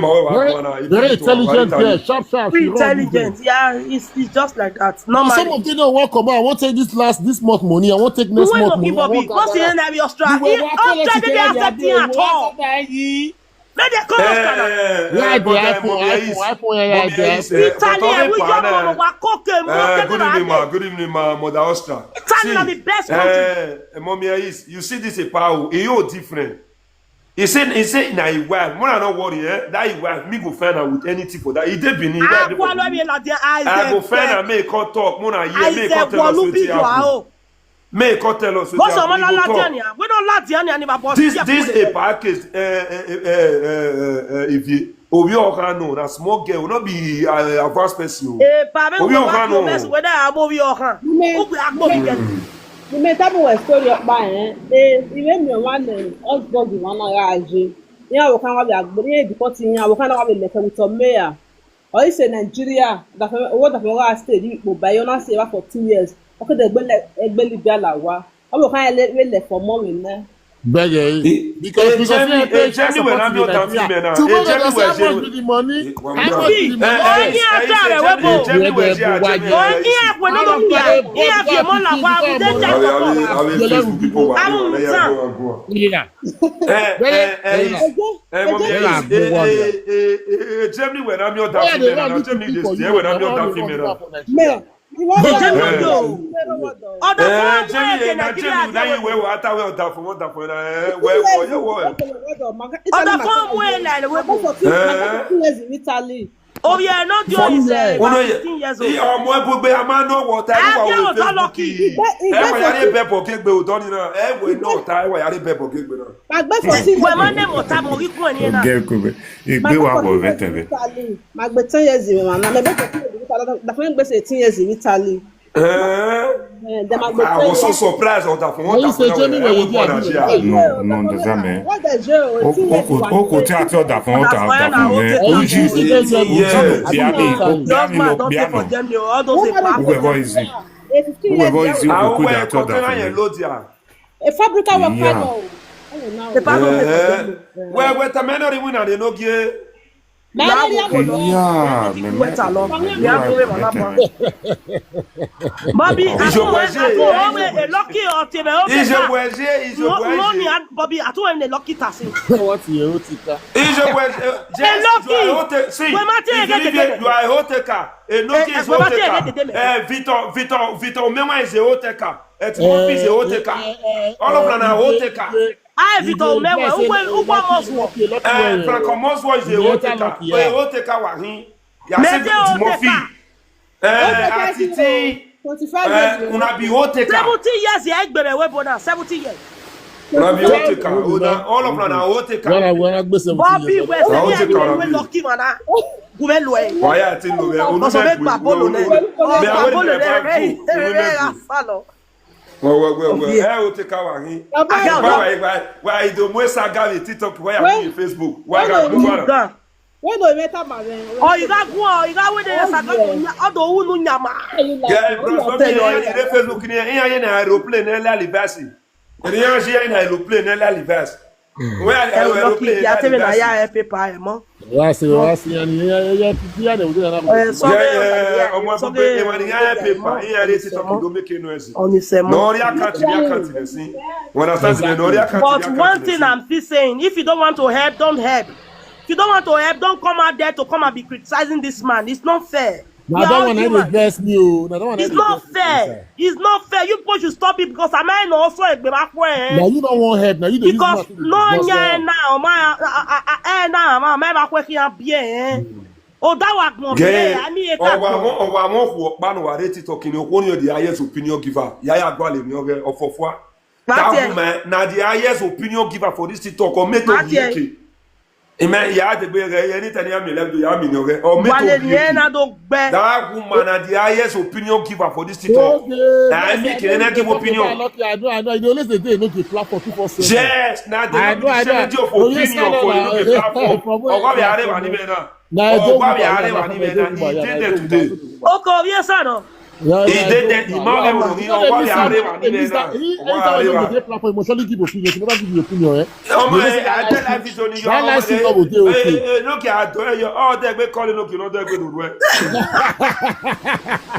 very intelligent girl, sharp, sharp. She run good. Intelligent, yeah, it's, it's just like that. Normally. Some of them don't want come out. I want take this last this month money. I want take next month money. What's the end of your strap? Hundred baby accepting at all. Let them come out. Yeah, the iPhone, iPhone, iPhone, yeah, yeah. Italy, we got one of our coke and more. Good evening, ma. Good evening, ma. Mother Ostra. Italy are the best country. Mommy, you see this a power. E different. He say he say na him wife. Mona no worry eh. That him wife, me go find am with anything for that. He dey Benin. He dey for Benin. I go find am. Make he come talk. Mona hear. Make he come tell us wetin happen. Make he come tell us wetin happen. He go talk. This this a bad case. Eh, eh, eh, eh, eh, eh, if you Obi Okan no, na small girl, no be uh, advanced person. Eh, pa me Obi Okan no. Whether I'm Obi Okan. Obi Akpo. Ime tabu we story ọkpa eh. Eh, ime mi wa ne husband wa na ya aje. Ya wo kan wa bi agbo. Ye bi ko ti ya wo kan wa bi le ke with some mayor. O ise Nigeria. Da fe wo da fe wa stay di po ba yo na se wa for two years. O ke de gbe le egbe Libya la wa. O wo kan le le for mo we na. Bẹ́ẹ̀ because because Germany wẹ̀ náà mi ò tán fi mẹ́ náà. Tomorrow they say how much be the money? How much be the money? Onye ata rẹ̀ wẹ́ bò. Onye akwe no do bia. Ihe bi mo na kwa mu de ja ko. Amu san. Yeah. Eh, eh, eh, eh, mommy, eh, eh, eh, Germany wẹ̀ náà mi ò tán fi mẹ́ náà. Germany dey stay wẹ̀ náà mi ò tán fi mẹ́ náà. Ọ̀dọ̀ fún ọmọ ẹ̀jẹ̀ Nàìjíríà jẹ́ wẹ̀. Ọ̀dọ̀ fún ọmọ ẹ̀ là wẹ̀ bò. Oh yeah, no do is uh, fifteen years old. Ọmọ ẹgbẹ́ a máa ń náwó ọ̀tá ẹ̀rọ wà wọ̀ Facebook. Ẹ wà yàrá ìbẹ̀bọ̀ kégbè òtọ́ nínú ẹ wẹ̀ náà ọ̀tá ẹ wà yàrá ìbẹ̀bọ̀ kégbè náà. Wẹ̀ máa ń nẹ̀ mọ̀ tá mo rí kún ẹ̀ ní ẹ̀ náà. Ìgbé wa wọ̀ rẹ̀ tẹ̀lé. Magbe ten years in Rwanda. Me be ten years in Italy. Dafa gbese ten years in Italy. Eh? Eh, dem magbe I was so surprised of that for what happened. When you say Jamie, where you dey? No, no, understand me. What the jail? Oko ti ati ọ̀dà fún ọ̀dà fún ẹ. Ojú biami biami lọ biami. Whoever is it. Whoever is it, we could ati ọ̀dà fún ẹ. A fabrica worker no. Wait, wait a minute, we na dey no give. Bobby, I don't want to go away. A lucky or tebe. Ije bweje, ije bweje. Bobby, I don't want a lucky tasi. What you take? Ije bweje. A lucky. See, you are a hotel car. A lucky is hotel car. Eh, Victor, Victor, Victor Omewa is a hotel car. Etimobi is a hotel car. All of them are hotel car. Aye, Victor Omewe, ugbo ugbo Moswo. Eh, Franco Moswo is a hotel car. A hotel car wa hin. Ya se Timothy. Eh, Atiti. Twenty-five years. Una be hotel car. Seventy years ya egbere we bona, seventy years. Una be hotel car. All of una hotel car. Bobby we se ya we lucky mana. Gume lo e. Wa ya ti lo e. Unu me gba bolo ne. Me gba bolo ne. Hey, hey, hey, follow. Well, well, well, well. Eh, o te ka wa hin. Wa, wa, wa, wa, ido mo sa ga mi TikTok, wa ya mi Facebook. Wa ga mo wa. When do you make up my name? Oh, you got go, you got with the sa ga. Odo unu nyama. Yeah, bro, so me ya ni Facebook ni, ya ni na aeroplane na la libasi. Ni ya ji ya ni na aeroplane na la libasi. Where are you? Lucky, ya te me na ya e paper e mo. Wa se wa se ya ni ya ya ya ya de o de na. Eh, so yeah, yeah, ọmọ gbogbo e wa ni ya e paper, ya re ti talk do make noise. On the same. No, ya can't, ya can't be seen. When I start to no, ya can't. But one thing I'm still saying, if you don't want to help, don't help. You don't want to help, don't come out there to come and be criticizing this man. It's not fair. Na We are that all one I dey human. vex me o. Na that one I It's dey not vex me, fair. sir. It's not fair. You people should stop it because am I na also egbe ba fún ẹ. Na you no wan help. Na you dey use Because mouth to no discuss nya that. na o ma eh na ma ma ba kwe ki an bi e. O da wa gbon be Gẹ a mi e ọwọ ka. àwọn ọwọ àwọn òkú ọpá nù wà rẹ TikTok ni okó ní the highest opinion giver yàyà àgbà lè ní ọgẹ ọfọfọà. Mate. That woman na the highest opinion giver for this TikTok or make to Mate. be okay. Ìmọ̀ ìyá àdègbè rẹ̀ yẹn ní tẹ̀lé àmì lẹ́gbẹ̀ẹ́ ìyá mi ni ọgẹ or make Wale to ni be e okay. Na do gbe. That woman na the highest opinion giver for this TikTok. Okay, Na that's me why kì í I ní don't give talk opinion. About Lucky. I know, I know. You dey always dey no dey clap for two four seven. Yes, na the I know, I know. dictionary of Oh, yes, opinion no, for no, you no no. dey clap for. From where Ọwọ́ mi you àárẹ̀ come wà from? níbẹ̀ náà. Na I go Ọwọ́ back, mi I àárẹ̀ go wà back, níbẹ̀ I go náà. back, He I did go there back. Today. O ko ye sa no. Yeah, He yeah, did I that. go He back. mouth Yeah, him man. on him. You know, Ọwọ́ mi listen, àárẹ̀ wà hey, níbẹ̀ Mister, náà. he, Ọwọ́ anytime àárẹ̀ you wà. dey play platform, you must surely give opinion. You never give your opinion, eh? Ọmọ You ẹ̀ listen, I tell life video ni yọ that ọmọ last thing ẹ̀. no go dey okay. Ẹ lókè àdó ẹ yọ ọ́ dẹ́gbẹ́ kọ́lé lókè lọ́dọ̀ ẹgbẹ́ lòdù ẹ̀.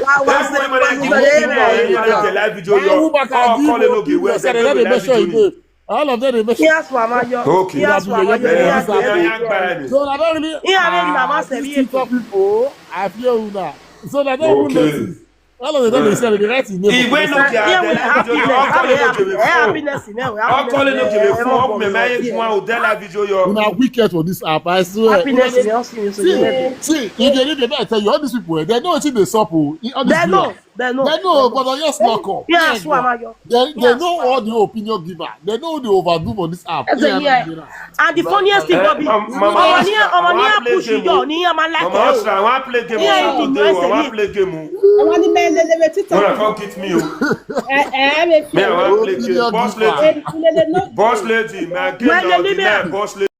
Wa wa Ẹ se fún mi wa náà kí se wọ́n le fi mọ̀ ẹ̀ ní re. àjẹ life video That yọ woman can ọ́ give kọ́lé lókè opinion, wẹ̀ sir, they no dẹ́gbẹ́ dey life mention video you ni. Name. All of them dey mention Yes wa ma yo. Okay. Yes wa ma yo. Ẹ Yes ẹ wa ẹ yo. yà gbà ẹ̀ ni. So I don't really. Ihe a na ma Ah, se these bi TikTok people, I feel una. So I don't even Okay. notice. All of them dey say they write his name. Ìwé For lókè Here we àjẹ life video yọ ọ́ kọ́lé lókè wẹ̀ fún. happiness in there. Ọ́ kọ́lé lókè wẹ̀ fún. Ọ́ kùnmẹ̀ máa yẹ kí wọ́n ò dẹ́ life video yọ. Una wicked for this app, I swear. Happiness in your skin. See, see, if they need to tell you, all these people, eh, they know wetin dey sup o. All these They know. viewers. They know. They know, but they just lock up. Yes wa ma yo. They, they know all the opinion giver. They know the overdo for this app. Ẹ ṣe yẹn. And the funniest thing go be, Eh, mama, ọmọ ní mama, ọmọ ní mama, àpùsù play yọ game. Ní ọmọ Mama alákẹ́. Asra, I wan play game Yeah, on you Saturday. know, I wan say play game o. Àwọn ní bẹ́ẹ̀ lélẹ́wẹ̀ títọ̀. Una come kick me o. Ẹ ẹ ẹ lè fi Me, I wan play Opinion game. Boss giver. lady. Èdè lélẹ́ náà. Boss lady, my game Well, na lady, ordinary me. Boss lady.